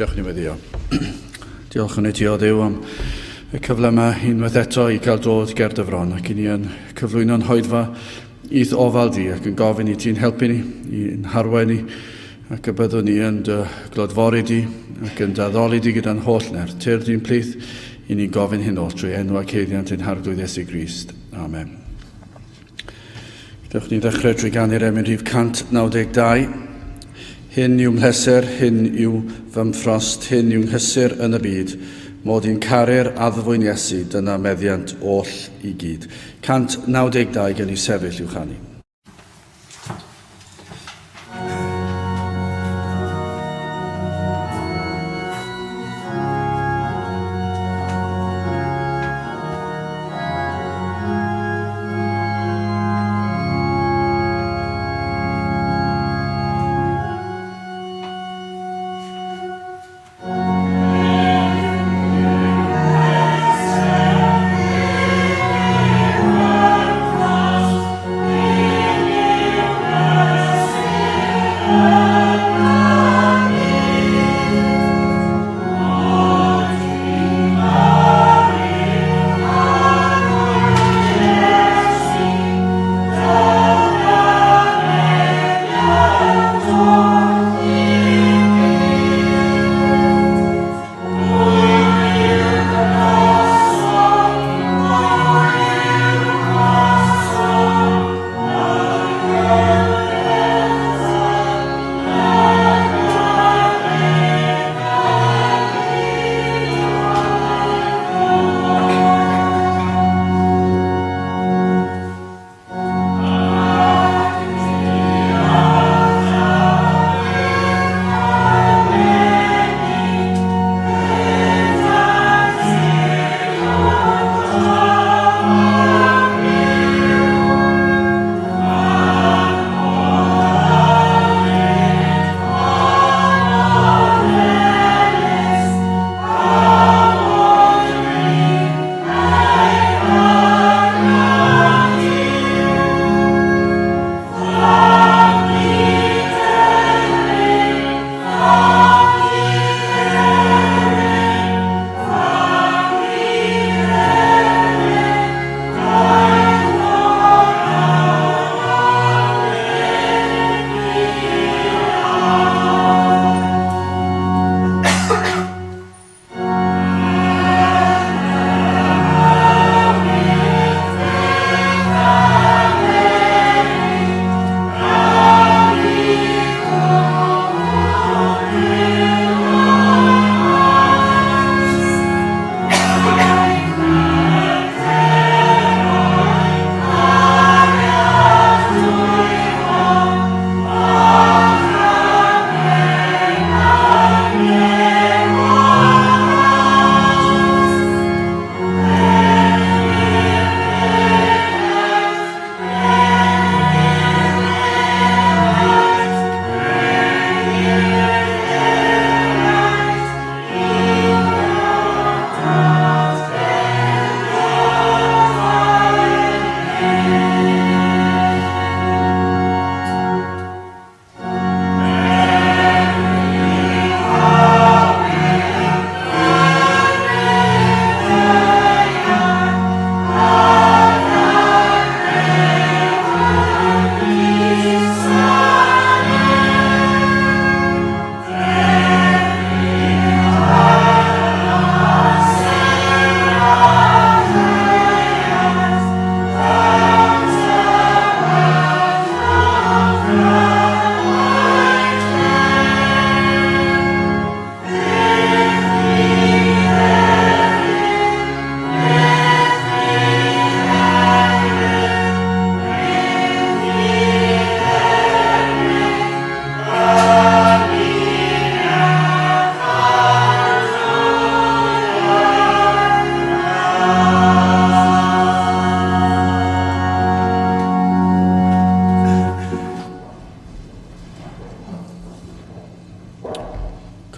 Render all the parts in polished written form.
Dewch ni weddio. Diolch yn i ti o Dduw am y cyfle yma unwaith eto i gael dod ger dy fron ac i ni yn cyflwyno'n hoedfa i'th ofal di ac yn gofyn i ti'n helpu ni, i'n harwain ni ac y byddwn ni yn dy glodfori di ac yn dy addoli di gyda'n holl nerth. Tyrd i'n plith i ni'n gofyn hyn oll trwy enw ac haeddiant ein Harglwydd Iesu Grist. Amen. Dewch ni ddechrau trwy ganu'r emyn rhif 192. Hyn yw mhleser, hyn yw fy mffrost, hyn yw nghysur yn y byd, mod i'n caru'r addfwyn Iesu, dyna meddiant oll i gyd. 192 gen i sefyll i'w chanu.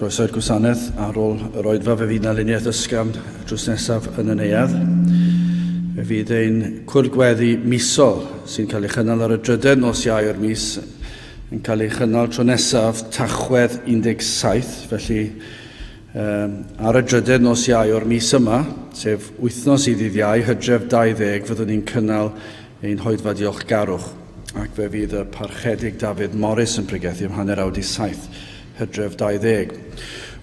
Croeso i'r gwasanaeth ar ôl yr oedfa fe fydd na luniaeth ysgafn drws nesaf yn y neuadd. Fe fydd ein cwrdd gweddi misol sy'n cael ei chynnal ar y drydedd nos Iau o'r mis yn cael ei chynnal tro nesaf Tachwedd 17, felly Um, ar y drydedd nos Iau o'r mis yma, sef wythnos i ddydd Iau, Hydref 20, fyddwn ni'n cynnal ein hoedfa diolchgarwch, ac fe fydd y parchedig Dafydd Morris yn pregethu am 6:30, Hydref 20.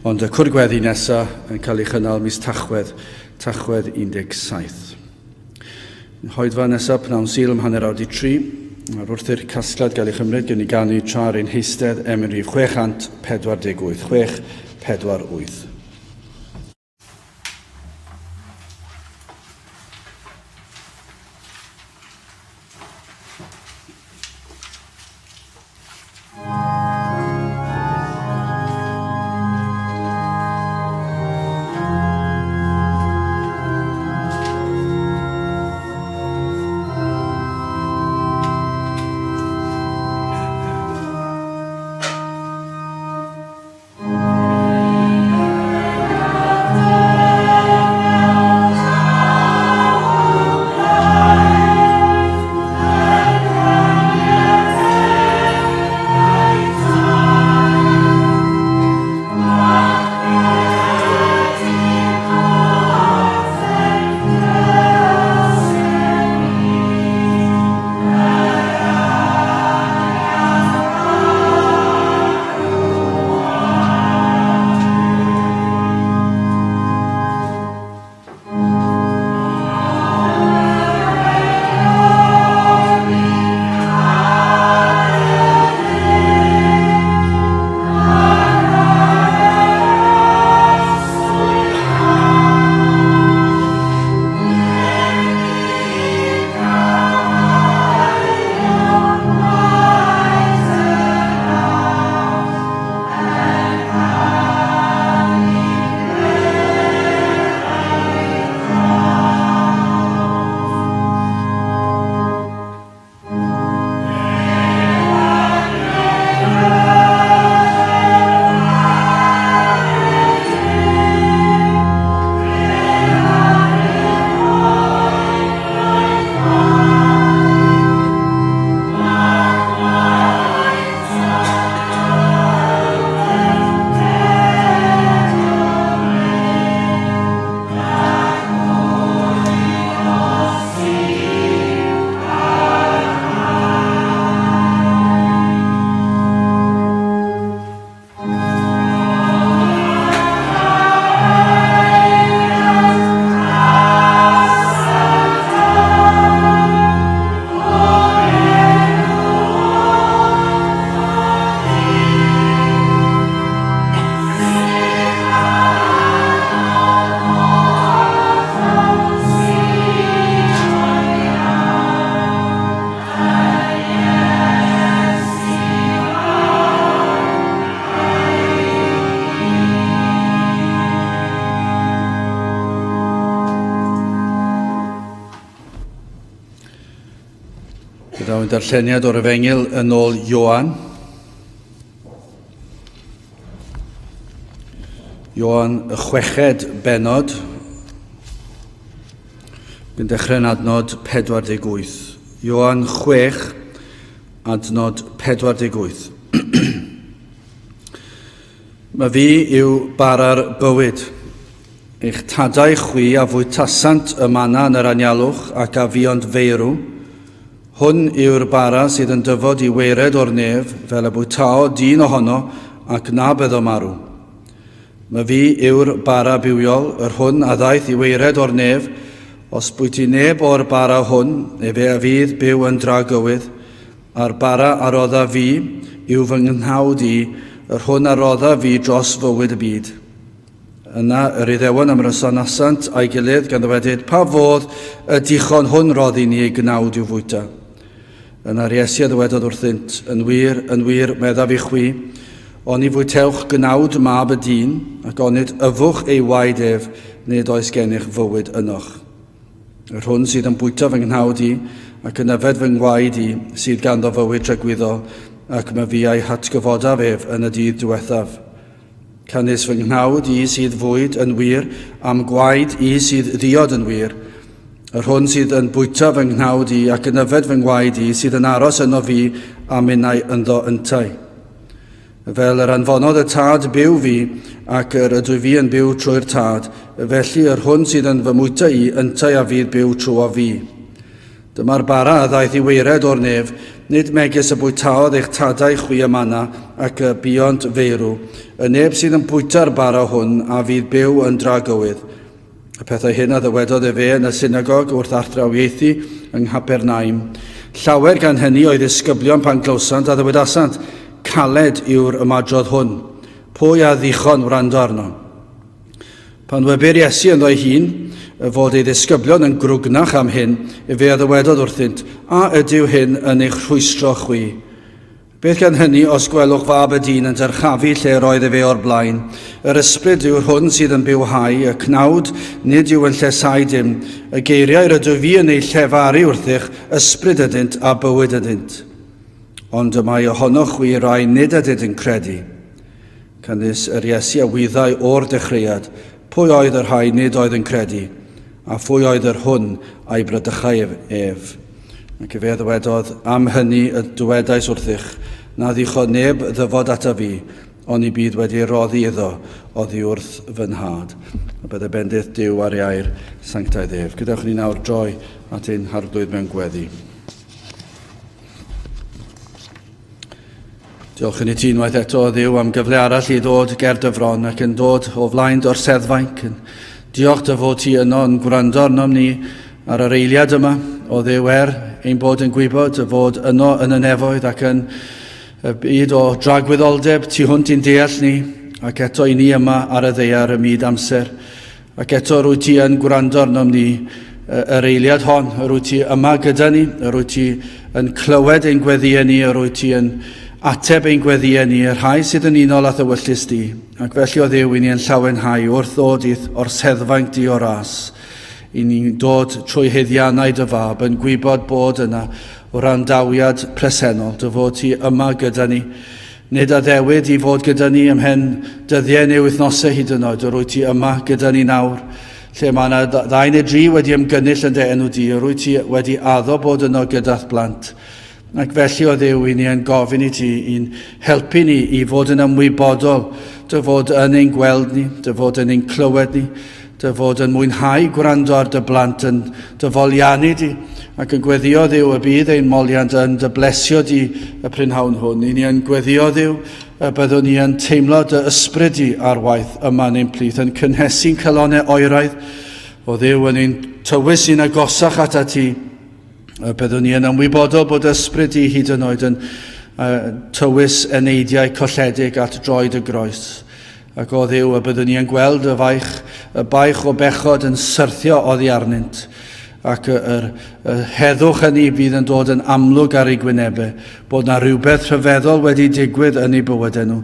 Ond y cwrdd gweddi nesaf yn cael ei chynnal mis Tachwedd, Tachwedd 17. Hoedfa nesaf, pnawn Sul am 2:30, a'r wrth i'r casgliad gael ei chymryd, gen i ganu tra ar ein heistedd emyn rhif 648, 648. Gyda darlleniad o'r Efengyl yn ôl Ioan. Ioan y chweched bennod, yn dechrau'n adnod 48. Ioan 6, adnod 48. Mae fi yw bara'r bywyd. Eich tadau chwi a fwytasant y mana yn yr anialwch ac a fuont feirw. Hwn yw'r bara sydd yn dyfod i waered o'r nef, fel y bwytao dyn ohono, ac na byddo marw. Mae fi yw'r bara bywiol, yr hwn a ddaeth i waered o'r nef, os bwyty neb o'r bara hwn, efe a fydd byw yn dragywydd, a'r bara a rodda fi yw fy nghnawd i, yr hwn a rodda fi dros fywyd y byd. Yna yr Iddewon ymrysonasant â'i gilydd, gan ddywedyd, Pa fodd y dichon hwn roddi ni ei gnawd i'w fwyta? Yna'r Iesu a ddywedodd wrthynt, Yn wir, yn wir, meddaf i chwi, oni fwytewch gnawd mab y dyn, ac onid yfwch ei waed ef, nid oes gennych fywyd ynoch. Yr hwn sydd yn bwyta fy nghnawd i, ac yn yfed fy ngwaed i, sydd ganddo fywyd tragwyddol, ac mae fi a'i hatgyfodaf ef yn y dydd diwethaf. Canys fy nghnawd i sydd fwyd yn wir, a'm gwaed i sydd ddiod yn wir. Yr hwn sydd yn bwyta fy nghnawd i ac yn yfed fy ngwaed i sydd yn aros yno fi a minnau ynddo yntau. Fel yr anfonodd y Tad byw fi, ac yr ydw fi yn byw trwy'r Tad, felly yr hwn sydd yn fy mwyta i, yntau a fydd byw trwy fi. Dyma'r bara a ddaeth i waered o'r nef, nid megis y bwytaodd eich tadau chwi y manna, ac y buont feirw. Y neb sydd yn bwyta'r bara hwn a fydd byw yn dragywydd. Y pethau hyn a ddywedodd efe yn y synagog wrth athrawiaethu yng Nghapernaum. Llawer gan hynny o'i ddisgyblion pan glywsant a ddywedasant, Caled yw'r ymadrodd hwn. Pwy a ddichon wrando arno? Pan wybu'r Iesu ynddo ei hun fod ei ddisgyblion yn grwgnach am hyn, efe a ddywedodd wrthynt, A ydyw hyn yn eich rhwystro chwi? Beth gan hynny os gwelwch fab y dyn yn dyrchafu lle yr oedd efe o'r blaen? Yr ysbryd yw'r hwn sydd yn bywhau, y cnawd nid yw yn lleshau dim. Y geiriau rydw fi yn eu llefaru wrthych, ysbryd ydynt a bywyd ydynt. Ond y mae ohonoch chwi rai nid ydynt yn credu. Canys yr Iesu a wyddai o'r dechreuad pwy oedd y rhai nid oedd yn credu, a phwy oedd yr hwn a'i bradychai ef. Ac efe a ddywedodd, Am hynny y dywedais wrthych, na ddichon neb ddyfod ata fi, oni bydd wedi ei roddi iddo oddi wrth fy nhad. A bydde bendith Duw ar ei air sanctaidd ef. Gadewch ni nawr droi at ein harglwydd mewn gweddi. Diolch yn i ti unwaith eto, Dduw, am gyfle arall i ddod ger dy fron ac yn dod o flaen dy orseddfainc. Diolch dy fod ti yno yn gwrando arnom ni ar yr eiliad yma, o Dduw, er ein bod yn gwybod dy fod yno yn y nefoedd ac yn y byd o dragwyddoldeb tu hwnt i'n deall ni, ac eto i ni yma ar y ddaear ym myd amser. Ac eto rwyt ti yn gwrando arnom ni yr eiliad hon, yr wyt ti yma gyda ni, yr wyt ti yn clywed ein gweddïau ni, yr wyt ti yn ateb ein gweddïau ni, y rhai sydd yn unol â thywyllys di. Ac felly o Dduw, i ni yn llawenhau wrth ddod i'th orseddfainc di o ras, i ni'n dod trwy haeddiannau dy fab, yn gwybod bod yna wrandawiad presennol, dy fod ti yma gyda ni, Nid addewid i fod gyda ni ymhen dyddiau neu wythnosau hyd yn oed, yr wyt ti yma gyda ni nawr, lle mae yna ddau neu dri wedi ymgynnull yn dy enw di, yr wyt ti wedi addo bod yno gyda'th blant. Ac felly o Dduw, i ni yn gofyn i ti i'n helpu ni i fod yn ymwybodol dy fod yn ein gweld ni, dy fod yn ein clywed ni, dy fod yn mwynhau gwrando ar dy blant yn dy foliannu di, ac yn gweddio Dduw y bydd ein moliant yn dy blesio di y prynhawn hwn. I ni yn gweddio Dduw y byddwn ni yn teimlo dy ysbryd di ar waith yma yn ein plith, yn cynhesu'n calonnau oeraidd, o Dduw yn ein tywys ni'n agosach atat ti, y byddwn ni yn ymwybodol bod ysbryd di hyd yn oed yn uh, tywys eneidiau colledig at droed y groes. Ac o Dduw, y byddwn ni yn gweld y faich, y baich o bechod yn syrthio oddi arnynt, ac y, yr, y heddwch hynny fydd yn dod yn amlwg ar eu gwynebau, bod na rhywbeth rhyfeddol wedi digwydd yn eu bywydau nhw.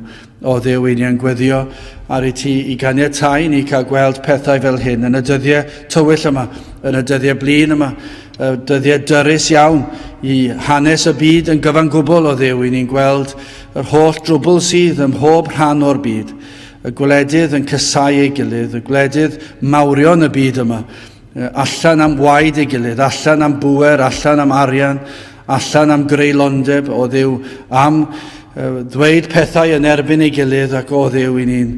O Dduw, i ni yn gweddio ar i ti i ganiatáu ni cael gweld pethau fel hyn yn y dyddiau tywyll yma, yn y dyddiau blin yma, y dyddiau dyrys iawn i hanes y byd yn gyfan gwbl o Dduw, i ni'n gweld Yr holl drwbl sydd ym mhob rhan o'r byd, y gwledydd yn casáu ei gilydd, y gwledydd mawrion y byd yma, allan am waed ei gilydd, allan am bŵer, allan am arian, allan am greulondeb, o Dduw, am ddweud pethau yn erbyn ei gilydd, ac o Dduw, i ni'n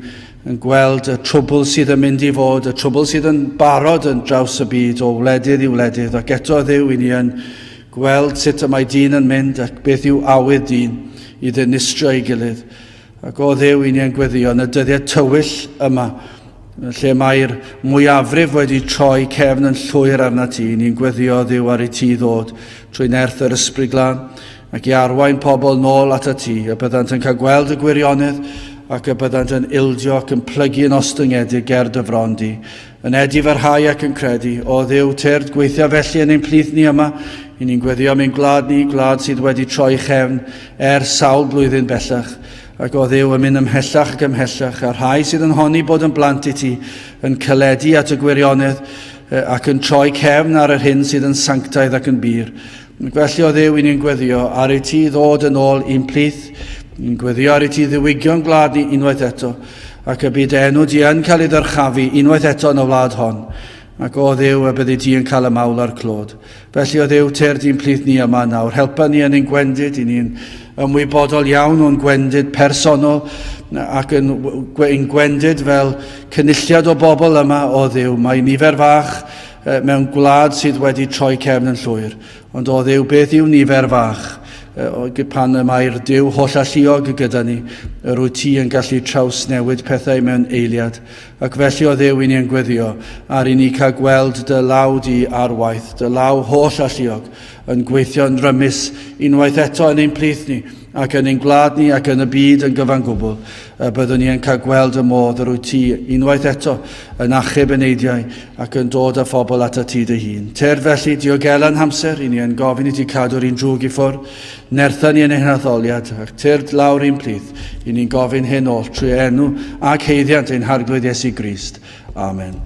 yn gweld y trwbl sydd yn mynd i fod, y trwbl sydd yn barod yn draws y byd o wledydd i wledydd, ac eto Dduw, i ni yn Gweld sut y mae dyn yn mynd ac beth yw awydd dyn i ddinistrio ei gilydd. Ac o Dduw, i ni yn gweddio yn y dyddiau tywyll yma, lle mae'r mwyafrif wedi troi cefn yn llwyr arna ti, i ni'n gweddio Dduw ar i ti ddod trwy nerth yr Ysbryd Glân ac i arwain pobl nôl at y ti, y byddant yn cael gweld y gwirionedd ac y byddant yn ildio ac yn plygu yn ostyngedig ger dy fron di. Yn edifarhau ac yn credu, O Dduw, tyrd, gweithia felly yn ein plith ni yma, i ni'n gweddio am ein gwlad ni, gwlad sydd wedi troi chefn er sawl blwyddyn bellach, ac o Dduw, yn mynd ymhellach ac ymhellach, a'r rhai sydd yn honni bod yn blant i ti, yn caledu at y gwirionedd, ac yn troi cefn ar yr hyn sydd yn sanctaidd ac yn bur. Ac felly, o Dduw, i ni'n gweddio ar i ti ddod yn ôl i'n plith, ni'n gweddio ar i ti ddiwygio'n gwlad ni unwaith eto, ac y bydd enw di yn cael ei ddyrchafu unwaith eto yn y wlad hon. Ac o Dduw, y byddi di yn cael y mawl a'r clod. Felly o Dduw, tyr di'n plith ni yma nawr. Helpa ni yn ein gwendid, i ni'n ymwybodol iawn o'n gwendid personol ac yn ein gwendid fel cynulliad o bobl yma o Dduw. Mae nifer fach mewn gwlad sydd wedi troi cefn yn llwyr. Ond o Dduw, beth yw nifer fach? Pan y mae'r Duw hollalluog gyda ni, yr wyt ti yn gallu trawsnewid pethau mewn eiliad. Ac felly o Dduw, i ni yn gweddio ar i ni cael gweld dy law di ar waith, dy law holl alluog, yn gweithio'n rymus unwaith eto yn ein plith ni, ac yn ein gwlad ni ac yn y byd yn gyfan gwbl, y byddwn ni yn cael gweld y modd yr wyt ti unwaith eto yn achub eneidiau ac yn dod â phobl atat ti dy hun. Tyrd felly, diogela'n hamser, i ni yn gofyn i ti cadw'r un drwg i ffwrdd, nertha ni yn ein haddoliad, ac tyrd lawr i'n plith, i ni'n gofyn hyn oll trwy enw ac haeddiant ein Harglwydd Iesu Grist. Amen.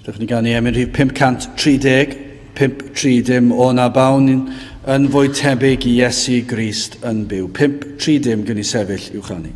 Dewch ni ganu emyn rhif 530, 530 o na bawn yn fwy tebyg i Iesu Grist yn byw. 530 gyn i sefyll i'w chanu.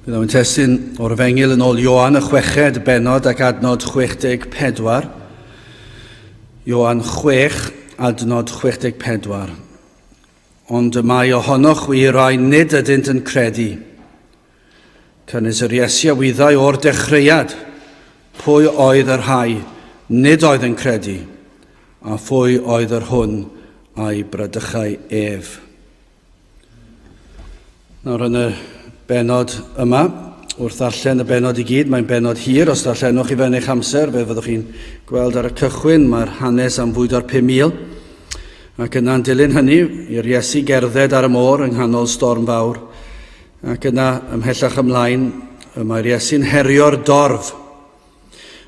Bydd o'n testun o'r Efengyl yn ôl Ioan y chweched bennod ac adnod 64. Ioan 6, adnod 64. Ond y mae ohonoch chwi rai nid ydynt yn credu. Canys yr Iesu a wyddai o'r dechreuad pwy oedd y rhai nid oedd yn credu, a phwy oedd yr hwn a'i bradychai ef. Nawr yn y benod yma, wrth ddarllen y benod i gyd, mae'n benod hir, os darllenwch chi fe yn eich amser, fe fyddwch chi'n gweld ar y cychwyn, mae'r hanes am fwydo'r 5,000. Ac yna'n dilyn hynny, i'r Iesu gerdded ar y môr yng nghanol storm fawr. Ac yna, ymhellach ymlaen, y mae'r Iesu'n herio'r dorf.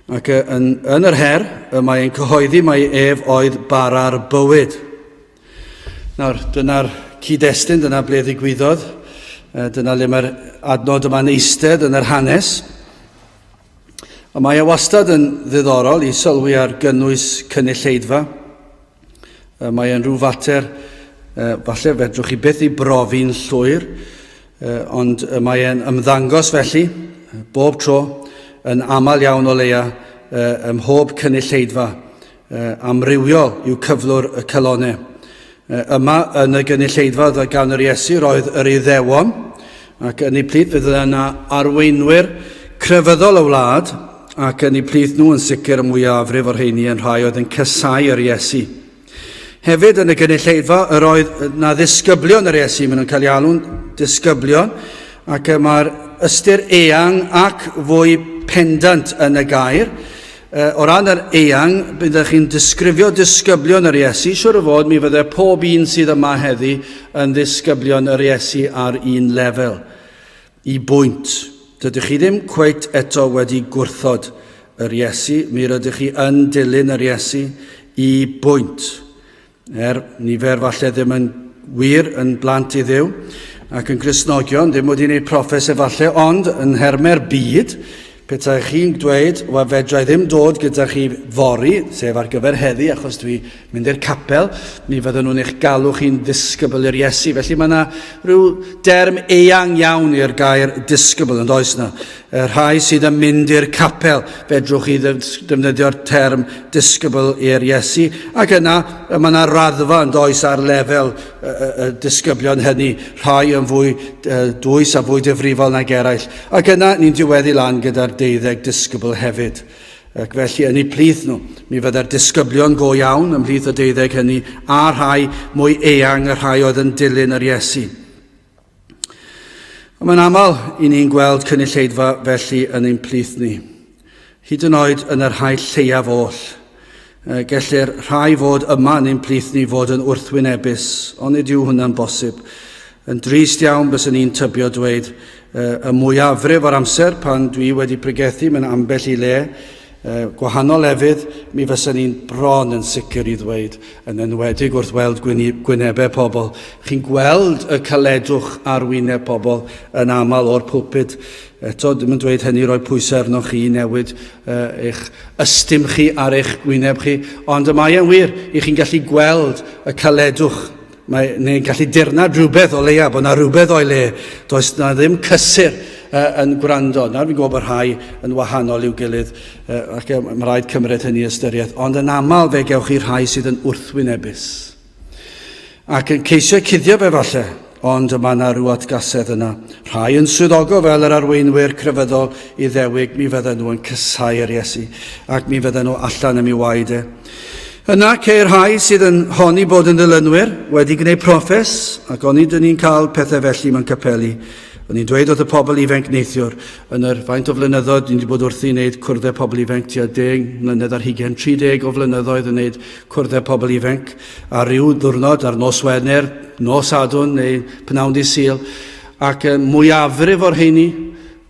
Ac yn, yn yr her, y mae'n cyhoeddi mai ef oedd bara'r bywyd. Nawr, dyna'r cyd-destun, dyna ble ddigwyddodd. Dyna le mae'r adnod yma'n eistedd yn yr hanes. Ond mae e wastad yn ddiddorol i sylwi ar gynnwys cynulleidfa. Mae e'n rhyw fater, falle fedrwch chi byth ei brofi'n llwyr, ond mae e'n ymddangos felly, bob tro, yn aml iawn o leia, ym mhob cynulleidfa. Amrywiol yw cyflwr y calonau. Yma yn y gynulleidfa oedd gan yr Iesu roedd yr Iddewon, ac yn eu plith fydd yna arweinwyr crefyddol y wlad, ac yn eu plith nhw yn sicr y mwyafrif o'r rheini yn rhai oedd yn casau yr Iesu. Hefyd yn y gynulleidfa yr oedd na ddisgyblion yr Iesu, maen nhw'n cael ei alw'n disgyblion, ac mae'r ystyr eang ac fwy pendant yn y gair. O ran yr eang, byddech chi'n disgrifio disgyblion yr Iesu, siwr o fod mi fydde pob un sydd yma heddi yn ddisgyblion yr Iesu ar un lefel. I bwynt. Dydych chi ddim cweit eto wedi gwrthod yr Iesu, mi rydych chi yn dilyn yr Iesu i bwynt. Er, nifer falle ddim yn wir yn blant i Dduw ac yn Gristnogion, ddim wedi gwneud proffes efallai, ond yn nhermau'r byd, petai chi'n dweud, wel fedra i ddim dod gyda chi fory, sef ar gyfer heddi, achos dwi mynd i'r capel, mi fydden nhw'n eich galw chi'n ddisgybl i'r Iesu. Felly mae yna rhyw derm eang iawn i'r gair disgybl, yn does yna? Y rhai sydd yn mynd i'r capel, fedrwch chi ddefnyddio'r term disgybl i'r Iesu. Ac yna, mae yna raddfa yn does ar lefel y, y, y disgyblion hynny, rhai yn fwy dwys a fwy difrifol nag eraill. Ac yna, ni'n diweddu lan gyda'r deuddeg disgybl hefyd. Ac felly, yn eu plith nhw, mi fydde'r disgyblion go iawn ymhlith y deuddeg hynny, a rhai mwy eang, y rhai oedd yn dilyn yr Iesu. Ond mae'n aml i ni'n gweld cynulleidfa felly yn ein plith ni. Hyd yn oed yn y rhai lleiaf oll. Gellir rhai fod yma yn ein plith ni fod yn wrthwynebus, ond nid yw hwnna'n bosib. Yn drist iawn byswn i'n tybio dweud y mwyafrif o'r amser pan dwi wedi pregethu mewn ambell i le, gwahanol lefydd, mi fysen ni'n bron yn sicr i ddweud, yn enwedig wrth weld gwynebau pobl. Chi'n gweld y caledwch ar wyneb pobl yn aml o'r pulpud. Eto, ddim yn dweud hynny roi pwysau arnoch chi i newid eich ystym chi ar eich gwyneb chi, ond y mae e'n wir, i chi'n gallu gweld y caledwch. Mae, neu'n gallu dirnad rhywbeth o leia, bod na rhywbeth o'i le. Does na ddim cysur yn gwrando. Nawr fi'n gwybod bod rhai yn wahanol i'w gilydd, ac mae rhaid cymryd hynny ystyriaeth, ond yn aml fe gewch chi rhai sydd yn wrthwynebus. Ac yn ceisio cuddio fe falle, ond mae yna rhyw atgasedd yna. Rhai yn swyddogol fel yr arweinwyr crefyddol Iddewig, mi fydden nhw yn cysau'r Iesu, ac mi fydden nhw allan am ei waed e. Yna ceir rhai sydd yn honni bod yn ddilynwyr, wedi gwneud proffes, ac onid ydyn ni'n cael pethau felly mewn capeli. O'n i'n dweud wrth y pobl ifanc neithiwr, yn yr faint o flynyddoedd dwi wedi bod wrthi yn gwneud cwrddau pobl ifanc, tua 10 mlynedd ar hugain, 30 o flynyddoedd yn gwneud cwrddau pobl ifanc, ar ryw ddiwrnod, ar nos Wener, nos Sadwrn neu pnawn dydd Sul, ac mwyafrif o'r rheini,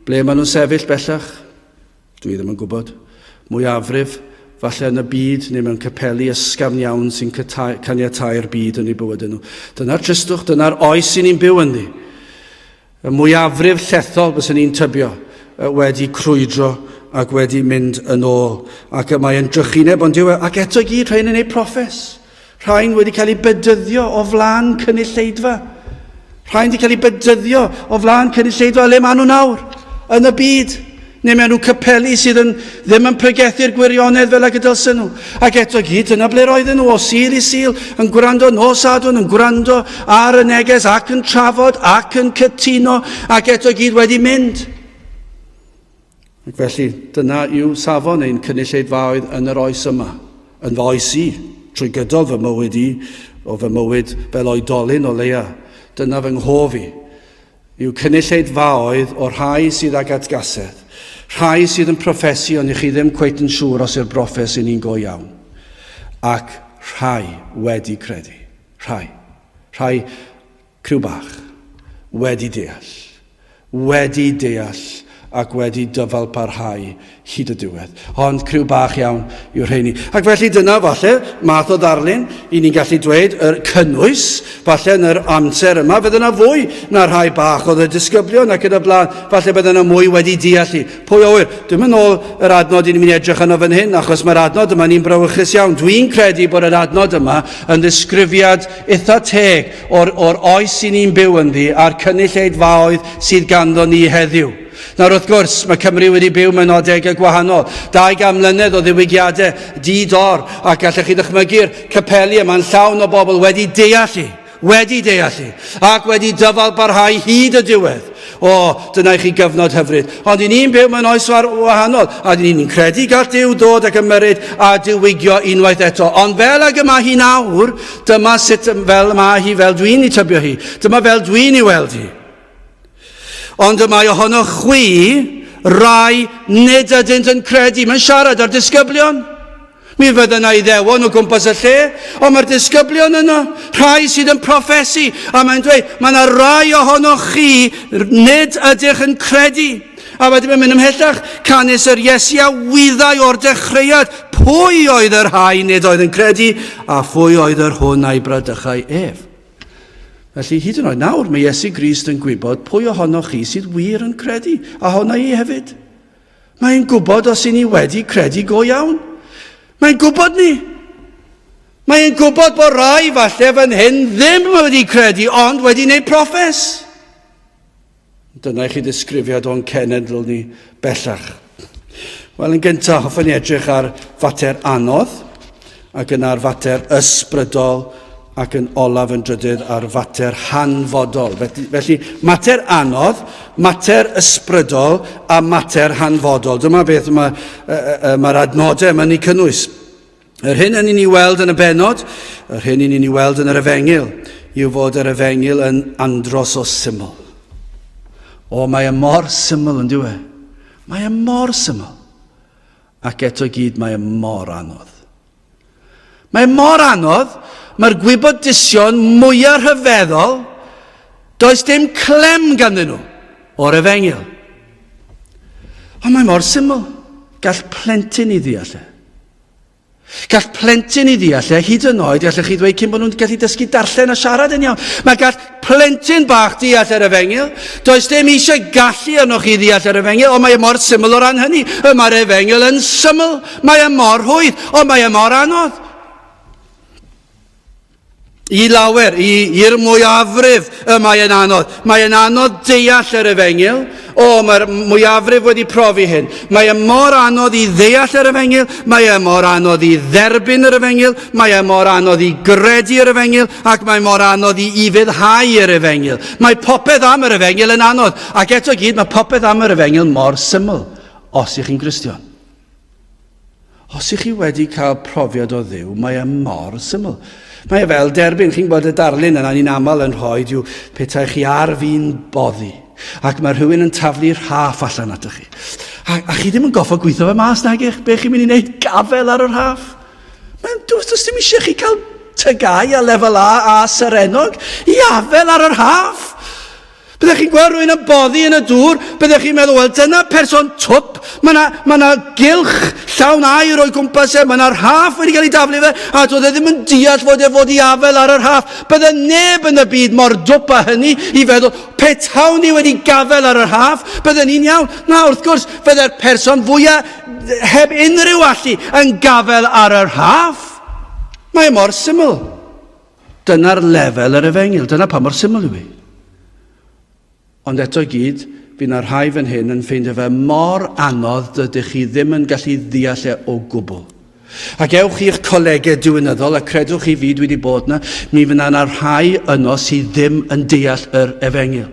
ble maen nhw'n sefyll bellach? Dwi ddim yn gwybod. Mwyafrif, falle yn y byd neu mewn capeli ysgafn iawn sy'n caniatáu'r byd yn eu bywydau nhw. Dyna'r tristwch, dyna'r oes sy'n ni'n byw ynddi. Y mwyafrif llethol, byswn ni'n tybio, wedi crwydro ac wedi mynd yn ôl. Ac y mae yn drychineb, ond yw e, ac eto i gyd rhain yn ei proffes. Rhain wedi cael eu bedyddio o flaen cynulleidfa. Rhain wedi cael eu bedyddio o flaen cynulleidfa. Le maen nhw nawr? yn y byd. Neu mewn rhyw capeli sydd yn, ddim yn pregethu'r gwirionedd fel ag y dylsen nhw. Ac eto gyd, dyna ble roedden nhw o Sul i Sul, yn gwrando nos Sadwrn, yn gwrando ar y neges ac yn trafod ac yn cytuno, ac eto gyd wedi mynd. Ac felly, dyna yw safon ein cynulleidfaoedd yn yr oes yma, yn fy oes i, trwy gydol fy mywyd i, o fy mywyd fel oedolyn o leia. Dyna fy nghof i. Yw cynulleidfaoedd o'r rhai sydd ag atgasedd, rhai sydd yn proffesu ond i chi ddim cweit yn siŵr os yw'r broffes yn un go iawn, ac rhai wedi credu, rhai, rhai criw bach, wedi deall, wedi deall ac wedi dyfal parhau hyd y diwedd. Ond criw bach iawn yw'r rheini. Ac felly dyna falle math o ddarlun i ni'n gallu dweud yr cynnwys, falle yn yr amser yma, fydd yna fwy na rhai bach oedd y disgyblion ac yn y blaen, falle bydd yna mwy wedi deall i. Pwy a ŵyr? Dwi'm yn ôl yr adnod i ni'n mynd i edrych arno fan hyn, achos mae'r adnod yma ni'n brawychus iawn. Dwi'n credu bod yr adnod yma yn ddisgrifiad eitha teg o'r, or oes i ni'n byw ynddi a'r cynulleidfaoedd sydd ganddo ni heddiw. Nawr wrth gwrs, mae Cymru wedi byw mewn adegau gwahanol. 200 mlynedd o ddiwygiadau di-dor, ac gallech chi ddychmygu'r capeli yma'n llawn o bobl wedi deall i, wedi deall i, ac wedi dyfal barhau hyd y diwedd. O, dyna i chi gyfnod hyfryd. Ond i ni'n byw mewn oes wahanol, a ni'n credu gall Duw ddod ac ymyrryd a diwygio unwaith eto. Ond fel ag y mae hi nawr, dyma sut fel mae hi, fel dwi'n ei tybio hi. Dyma fel dwi'n ei weld hi. Ond y mae ohonoch chwi rai nid ydynt yn credu. Mae'n siarad â'r disgyblion. Mi fydda yna Iddewon o gwmpas y lle, ond mae'r disgyblion yno, rhai sydd yn proffesu, a mae'n dweud, mae yna rai ohonoch chi nid ydych yn credu. A wedyn mae'n mynd ymhellach, canys yr Iesu a wyddai o'r dechreuad pwy oedd yr rhai nid oedd yn credu, a phwy oedd yr hwn a'i bradychai ef. Felly, hyd yn oed nawr, mae Iesu Grist yn gwybod pwy ohonoch chi sydd wir yn credu, a honna i hefyd. Mae'n gwybod os i ni wedi credu go iawn. Mae'n gwybod ni. Mae'n gwybod bod rai falle fan hyn ddim wedi credu, ond wedi gwneud proffes. Dyna i chi ddisgrifiad o'n cenedl ni bellach. Wel, yn gyntaf, hoffwn i edrych ar fater anodd, ac yna ar fater ysbrydol, ac yn olaf yn drydydd ar fater hanfodol. Felly, felly mater anodd, mater ysbrydol a mater hanfodol. Dyma beth mae'r mae, mae adnodau yma'n ei cynnwys. Yr hyn yn ni'n ei weld yn y bennod, yr hyn yn ni'n ei weld yn yr efengyl, yw fod yr efengyl yn andros o syml. O, mae e mor syml yn dyw e. Mae e mor syml. Ac eto gyd mae e mor anodd. Mae e mor anodd, mae'r gwybodusion mwyaf rhyfeddol, does dim clem ganddyn nhw o'r efengyl. Ond mae mor syml. Gall plentyn i ddeall e. Gall plentyn i ddeall e, hyd yn oed, gallech chi ddweud cyn bod nhw'n gallu dysgu darllen a siarad yn iawn. Mae gall plentyn bach deall yr efengyl. Does dim eisiau gallu arnoch chi ddeall yr efengyl, ond mae e mor syml o ran hynny. Y mae'r efengyl yn syml, mae e mor rhwydd, ond mae e mor anodd. I lawer, i'r mwyafrif, y mae e'n anodd. Mae e'n anodd deall yr efengyl. O, mae'r mwyafrif wedi profi hyn. Mae e mor anodd i ddeall yr efengyl, mae e mor anodd i dderbyn yr efengyl, mae e mor anodd i gredu yr efengyl, ac mae mor anodd i ufuddhau yr efengyl. Mae popeth am yr efengyl yn anodd, ac eto gyd mae popeth am yr efengyl mor syml, os ych chi'n Gristion. Os ych chi wedi cael profiad o Dduw, mae e mor syml. Mae e fel derbyn, chi'n gwybod y darlun yna ni'n aml yn rhoi yw petai chi ar fin boddi, ac mae rhywun yn taflu rhaff allan atoch chi. A, a chi ddim yn goffo gweithio fe mas nag eich, be chi'n mynd i wneud gafel ar y rhaff? Mae'n does, does dim eisiau chi cael tygau a lefel A a serennog i afel ar y rhaff. Byddech chi'n gweld rhywun yn boddi yn y dŵr, byddech chi'n meddwl, wel dyna person twp, mae yna ma na gylch llawn aer o'i gwmpas e, mae yna rhaff wedi cael ei daflu fe, a doedd e ddim yn deall fod e fod i afel ar y rhaff. Bydde neb yn y byd mor dwp â hynny i feddwl, petawn ni wedi gafel ar y rhaff, bydden ni'n iawn. Na, wrth gwrs, fydde'r person fwyaf heb unrhyw allu yn gafel ar y rhaff. Mae e mor syml. Dyna'r lefel yr efengyl, dyna pa mor syml yw hi. Ond eto i gyd, fydd 'na rhai fan hyn yn ffeindio fe mor anodd dydych chi ddim yn gallu ddeall e o gwbl. Ac ewch i'ch colegau diwinyddol, a credwch chi fi, dwi wedi bod yna, mi fydd 'na rhai yno sydd ddim yn deall yr efengyl.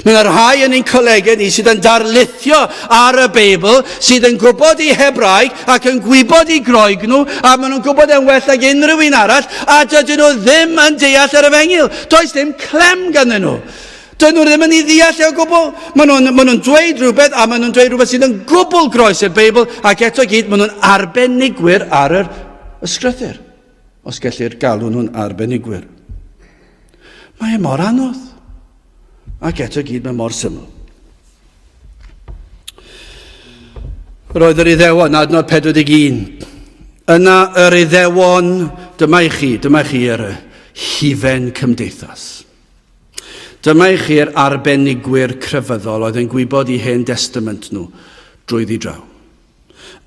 Mae yna rhai yn ein colegau ni sydd yn darlithio ar y Beibl, sydd yn gwybod i Hebraeg ac yn gwybod i Groeg nhw, a maen nhw'n gwybod e'n well nag unrhyw un arall, a dydyn nhw ddim yn deall yr efengyl. Does dim clem ganddyn nhw. Dyn nhw ddim yn ei ddeall e o gwbl. Maen nhw'n ma nhw dweud rhywbeth, a maen nhw'n dweud rhywbeth sydd yn gwbl groes i'r Beibl, ac eto gyd maen nhw'n arbenigwyr ar yr ysgrythur. Os gellir galw nhw'n arbenigwyr. Mae e mor anodd. Ac eto gyd mae mor syml. Roedd yr Iddewon, adnod 41. Yna yr Iddewon, dyma i chi, dyma i chi yr hufen cymdeithas. Dyma i chi'r arbenigwyr crefyddol oedd yn gwybod i Hen Destament nhw drwyddi draw.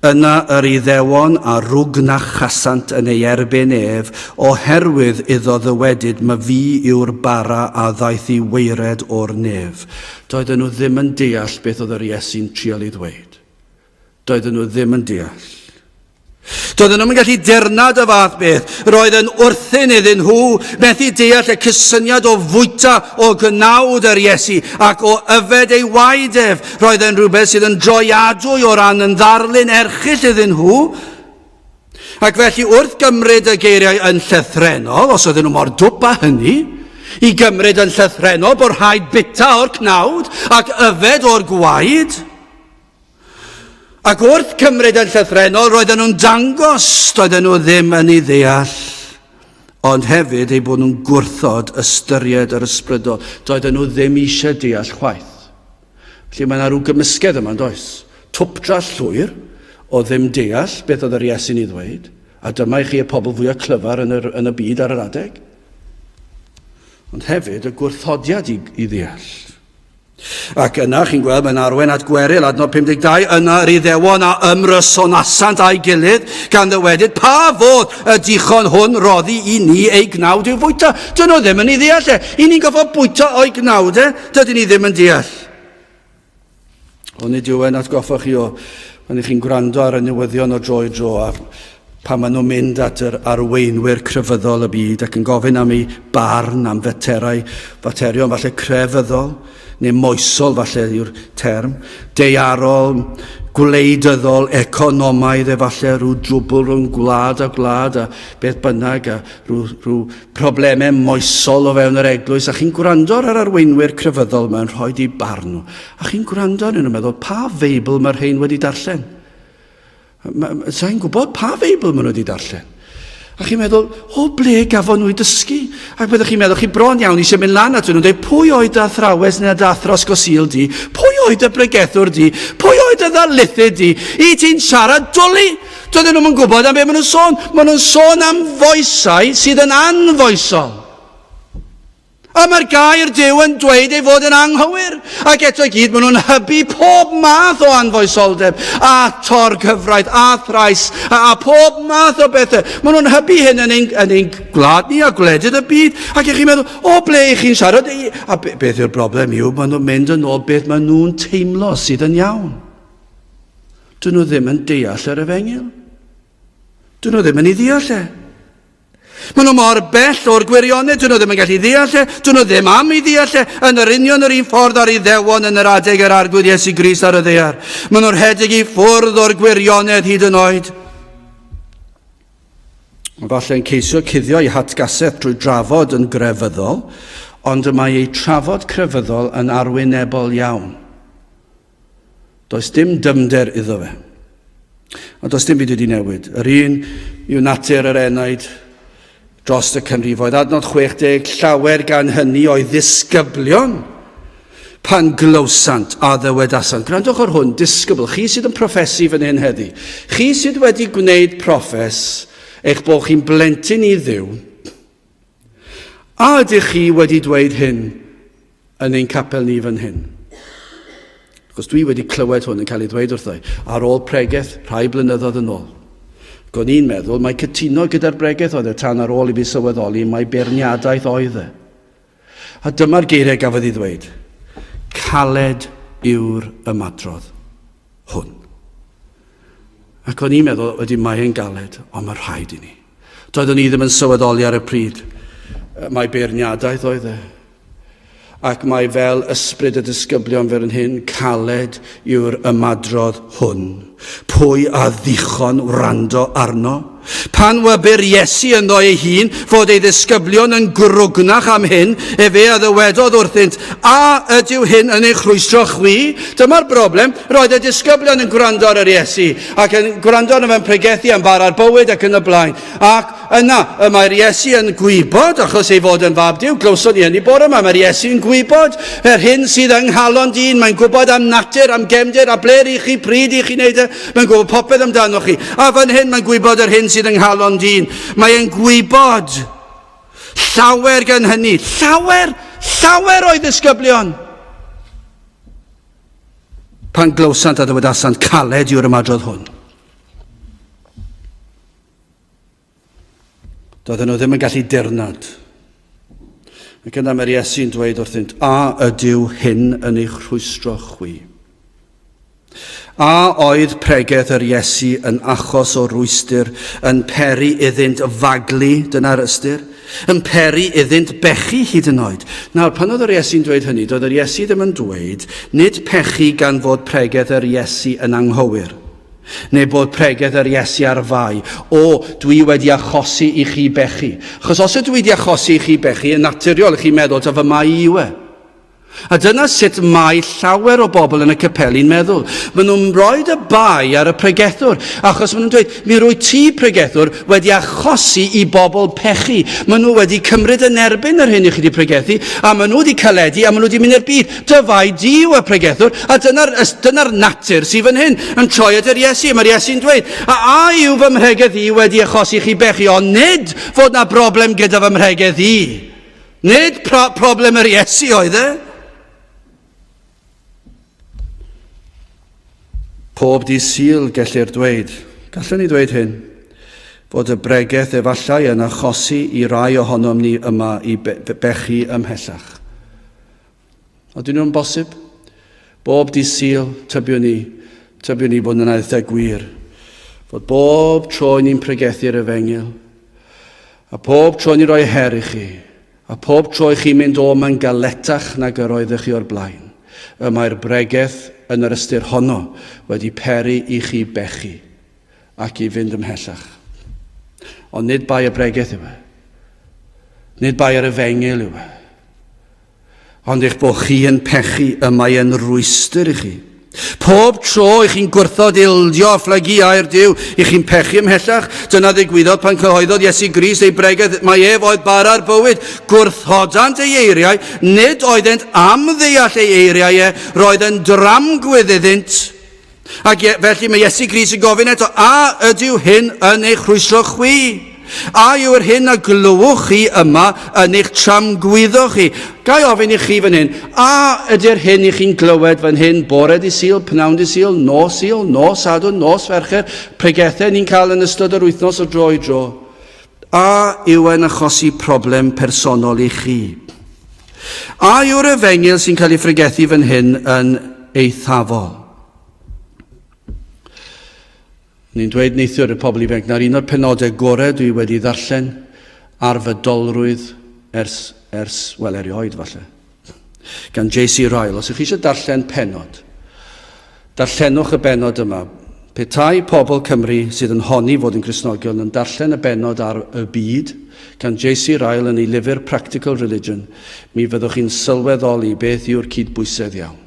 Yna yr Iddewon a rwgnachasant yn ei erbyn ef, oherwydd iddo ddywedyd, Myfi yw'r bara a ddaeth i waered o'r nef. Doedden nhw ddim yn deall beth oedd yr Iesu'n trial ei ddweud. Doedden nhw ddim yn deall. Doedden nhw'm yn gallu dirnad y fath beth. Roedd yn wrthun iddyn nhw methu deall y cysyniad o fwyta o gnawd yr Iesu ac o yfed ei waed ef. Roedd yn rhywbeth sydd yn droiadwy o ran yn ddarlun erchyll iddyn nhw. Ac felly wrth gymryd y geiriau yn llythrennol, os oedden nhw mor dwp â hynny, i gymryd yn llythrennol bod rhaid bita o'r cnawd ac yfed o'r gwaed, Ac wrth cymryd yn llythrennol, roedden nhw'n dangos doedden nhw ddim yn ei ddeall, ond hefyd eu bod nhw'n gwrthod ystyried yr ysbrydol. Doedden nhw ddim eisiau deall chwaith. Felly mae yna rhyw gymysgedd yma, does? Twpdra llwyr o ddim deall beth oedd yr Iesu'n ei ddweud, a dyma i chi y pobl fwyaf clyfar yn, yr, yn y byd ar yr adeg. Ond hefyd y gwrthodiad i, i ddeall. Ac yna, chi'n gweld, mae'n arwain at gweryl, adnod 52, yna yr Iddewon a ymrysonasant â'i gilydd, gan ddywedyd, pa fodd y dichon hwn roddi i ni ei gnawd i'w fwyta? Dyn nhw ddim yn ei ddeall e. I ni'n gofod bwyta o'i gnawd e, dydyn ni ddim yn deall. Ond nid yw e'n atgoffa chi o, pan ych chi'n gwrando ar y newyddion o dro i dro, a pan maen nhw'n mynd at yr arweinwyr crefyddol y byd ac yn gofyn am eu barn am feterau, faterion falle crefyddol, neu moesol falle yw'r term, daearol, gwleidyddol, economaidd efallai, rhyw drwbl rhwng gwlad a gwlad a beth bynnag, a rhyw, rhyw problemau moesol o fewn yr eglwys, a chi'n gwrando ar yr arweinwyr crefyddol yma yn rhoi eu barn nhw, a chi'n gwrando arnyn nhw'n meddwl, pa Feibl mae'r rhain wedi darllen? Sa i'n gwybod pa Feibl maen nhw wedi darllen. A chi'n meddwl, o ble gafon nhw i dysgu? Ac byddwch chi'n meddwl, chi bron iawn eisiau mynd lan at nhw'n dweud, pwy oedd dy athrawes neu dy athro sgosil di? Pwy oedd dy bregethwr di? Pwy oedd dy ddarlithydd di? I ti'n siarad dwli? Doedden nhw'n gwybod am beth maen nhw'n sôn. Maen nhw'n sôn am foesau sydd yn anfoesol. A mae'r gair Duw yn dweud ei fod yn anghywir. Ac eto i gyd, maen nhw'n hybu pob math o anfoesoldeb, a torgyfraith, a thrais, a, a pob math o bethau. Maen nhw'n hybu hyn yn ein, yn ein gwlad ni a gwledydd y byd. Ac ych chi'n meddwl, o ble ych chi'n siarad? A beth yw'r broblem yw, maen nhw'n mynd yn ôl beth maen nhw'n teimlo sydd yn iawn. Dyn nhw ddim yn deall yr efengyl. Dyn nhw ddim yn ei ddeall e. Maen nhw mor bell o'r gwirionedd, dyn nhw ddim yn gallu ddeall e, dyn nhw ddim am ei ddeall e, yn yr union yr un ffordd ar Iddewon yn yr adeg yr Arglwydd Iesu Grist ar y ddaear. Maen nhw'n rhedeg i ffwrdd o'r gwirionedd hyd yn oed. Falle yn ceisio cuddio ei hatgasedd drwy drafod yn grefyddol, ond y mae ei trafod crefyddol yn arwynebol iawn. Does dim dyfnder iddo fe. A does dim byd wedi newid. Yr un yw natur yr enaid dros y canrifoedd. Adnod 60, llawer gan hynny o'i ddisgyblion pan glywsant a ddywedasant. Gwrandwch ar hwn, disgybl, chi sydd yn proffesu fan hyn heddi. Chi sydd wedi gwneud proffes eich bod chi'n blentyn i Dduw. A ydych chi wedi dweud hyn yn ein capel ni fan hyn. Achos dwi wedi clywed hwn yn cael ei ddweud wrtho i, ar ôl pregeth rhai blynyddoedd yn ôl. Ac o'n i'n meddwl mai cytuno gyda'r bregeth oedd e tan ar ôl i fi sylweddoli mai beirniadaeth oedd e. A dyma'r geiriau gafodd ei ddweud. Caled yw'r ymadrodd hwn. Ac o'n i'n meddwl, wedi mae e'n galed, ond mae rhaid i ni. Doeddwn i ddim yn sylweddoli ar y pryd. Mae beirniadaeth oedd e. Ac mae fel ysbryd y disgyblion fel yn hyn, caled yw'r ymadrodd hwn. Pwy a ddichon wrando arno? Pan wybu'r Iesu ynddo ei hun fod ei ddisgyblion yn grwgnach am hyn, efe a ddywedodd wrthynt, A ydyw hyn yn eich rhwystro chwi? Dyma'r broblem, roedd y disgyblion yn gwrando ar yr Iesu, ac yn gwrando arno fe'n pregethu am fara'r bywyd ac yn y blaen. Ac Yna, y mae'r Iesu yn gwybod, achos ei fod yn fab Duw, glywson ni hynny bore yma, mae'r Iesu yn gwybod yr hyn sydd yng nghalon dyn, mae'n gwybod am natur, am gefndir, a ble rych chi, pryd i chi wneud e, mae'n gwybod popeth amdano chi. A fan hyn, mae'n gwybod yr hyn sydd yng nghalon dyn. Mae'n gwybod llawer gan hynny, llawer, llawer o'i ddisgyblion. Pan glywsant a ddywedasant, caled yw'r ymadrodd hwn. Doedden nhw ddim yn gallu dirnad. Ac yna mae'r Iesu'n dweud wrthynt, a ydyw hyn yn eich rhwystro chwi? A oedd pregeth yr Iesu yn achos o rwystr yn peri iddynt faglu, dyna'r ystyr, yn peri iddynt bechu hyd yn oed. Nawr, pan oedd yr Iesu'n dweud hynny, doedd yr Iesu ddim yn dweud, nid pechu gan fod pregeth yr Iesu yn anghywir. Neu bod pregeth yr Iesu ar fai. O, dwi wedi achosi i chi bechu. Achos os ydw i wedi achosi i chi bechu, yn naturiol i chi'n meddwl ta fy mai i yw e. A dyna sut mae llawer o bobl yn y capeli'n meddwl. Maen nhw'n rhoi y bai ar y pregethwr, achos maen nhw'n dweud, mi rwy ti, pregethwr, wedi achosi i bobl pechu. Maen nhw wedi cymryd yn erbyn yr hyn i chi wedi pregethu, a maen nhw wedi caledu, a maen nhw wedi mynd i'r byd. Dy fai di yw y pregethwr, a dyna'r, dyna'r natur sydd fan hyn, yn troi at yr Iesu. Mae'r Iesu'n dweud, a a yw fy mhregeth i wedi achosi chi bechu, ond nid fod na broblem gyda fy mhregeth i. Nid pro problem yr Iesu oedd e. Pob dydd Sul gellir dweud, gallwn ni ddweud hyn, fod y bregeth efallai yn achosi i rai ohonom ni yma i be bechu ymhellach. Ydyn nhw'n bosib? Bob dydd Sul, tybiwn ni, tybiwn ni bod yna eitha gwir, fod bob tro ni'n pregethu'r efengyl, a pob tro ni'n rhoi her i chi, a pob tro i chi'n mynd o mae'n galetach nag yr oeddech chi o'r blaen, y mae'r bregeth yn yr ystyr honno wedi peri i chi bechu ac i fynd ymhellach. Ond nid bai y bregeth yw e. Nid bai yr efengyl yw e. Ond eich bod chi yn pechu, y mae yn rwystr i chi. Pob tro i chi'n gwrthod ildio a phlygu air Duw, i chi'n pechu ymhellach. Dyna ddigwyddodd pan cyhoeddodd Iesu Grist ei bregeth mai ef oedd bara'r bywyd. Gwrthodant ei eiriau, nid oeddent am ddeall ei eiriau e, roedd yn dramgwydd iddynt. Ac felly mae Iesu Grist yn gofyn eto, a ydyw hyn yn eich rhwystro chwi? A yw'r hyn a glywch chi yma yn eich tramgwyddo chi? Ga i ofyn i chi fan hyn, a ydy'r hyn i chi'n glywed fan hyn bore di Sul, pnawn di Sul, nos Sul, nos Sadwrn, nos Fercher, pregethau ni'n cael yn ystod yr wythnos o dro i dro, a yw e'n achosi problem personol i chi? A yw'r efengyl sy'n cael ei phregethu fan hyn yn eithafol? Ni'n dweud neithiwr y pobl ifanc na'r un o'r penodau gorau dwi wedi ddarllen ar fydolrwydd ers, ers, wel, erioed falle. Gan J.C. Ryle. Os ydych chi eisiau darllen penod, darllenwch y benod yma. Petai pobl Cymru sydd yn honni fod yn Gristnogion yn darllen y benod ar y byd gan J.C. Ryle yn ei lyfr Practical Religion, mi fyddwch chi'n sylweddoli beth yw'r cydbwysedd iawn.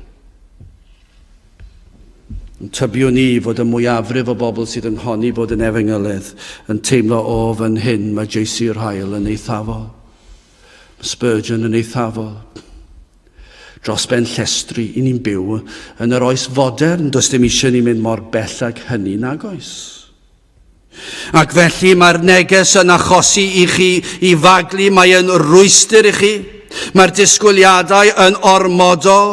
Yn tybiwn i fod y mwyafrif o bobl sydd yn honni bod yn efengylydd yn teimlo o fan hyn mae J.C. Ryle yn eithafol. Mae Spurgeon yn eithafol. Dros ben llestri, i ni'n byw yn yr oes fodern, does dim eisiau ni mynd mor bell ag hynny nag oes. Ac felly mae'r neges yn achosi i chi i faglu, mae yn rwystr i chi. Mae'r disgwyliadau yn ormodol.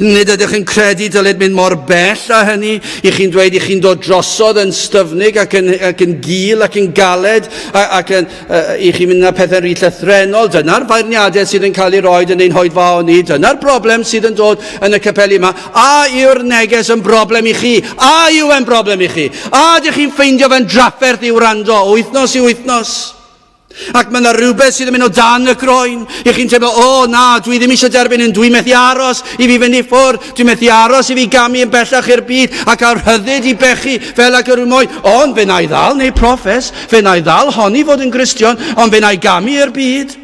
Nid ydych yn credu dylid mynd mor bell â hynny. I chi'n dweud i chi'n dod drosodd yn styfnig ac yn, ac yn gul ac yn galed ac yn, uh, i chi'n mynd â pethau'n rhy llythrennol. Dyna'r feirniadaeth sydd yn cael ei roed yn ein hoedfaon ni. Dyna'r broblem sydd yn dod yn y capeli yma. A yw'r neges yn broblem i chi? A yw e'n broblem i chi? A ydych chi'n ffeindio fe'n drafferth i wrando o wythnos i wythnos? Ac mae yna rhywbeth sydd yn mynd o dan y croen. I chi'n teimlo, o oh, na, dwi ddim eisiau derbyn hyn, dwi'n methu aros i fi fynd i ffwrdd, dwi'n methu aros i fi gamu yn bellach i'r byd ac cael rhyddid i bechu fel ac yr moyn. Ond fe na i ddal neu proffes, fe na i ddal honni fod yn Gristion, ond fe na i gamu i'r byd.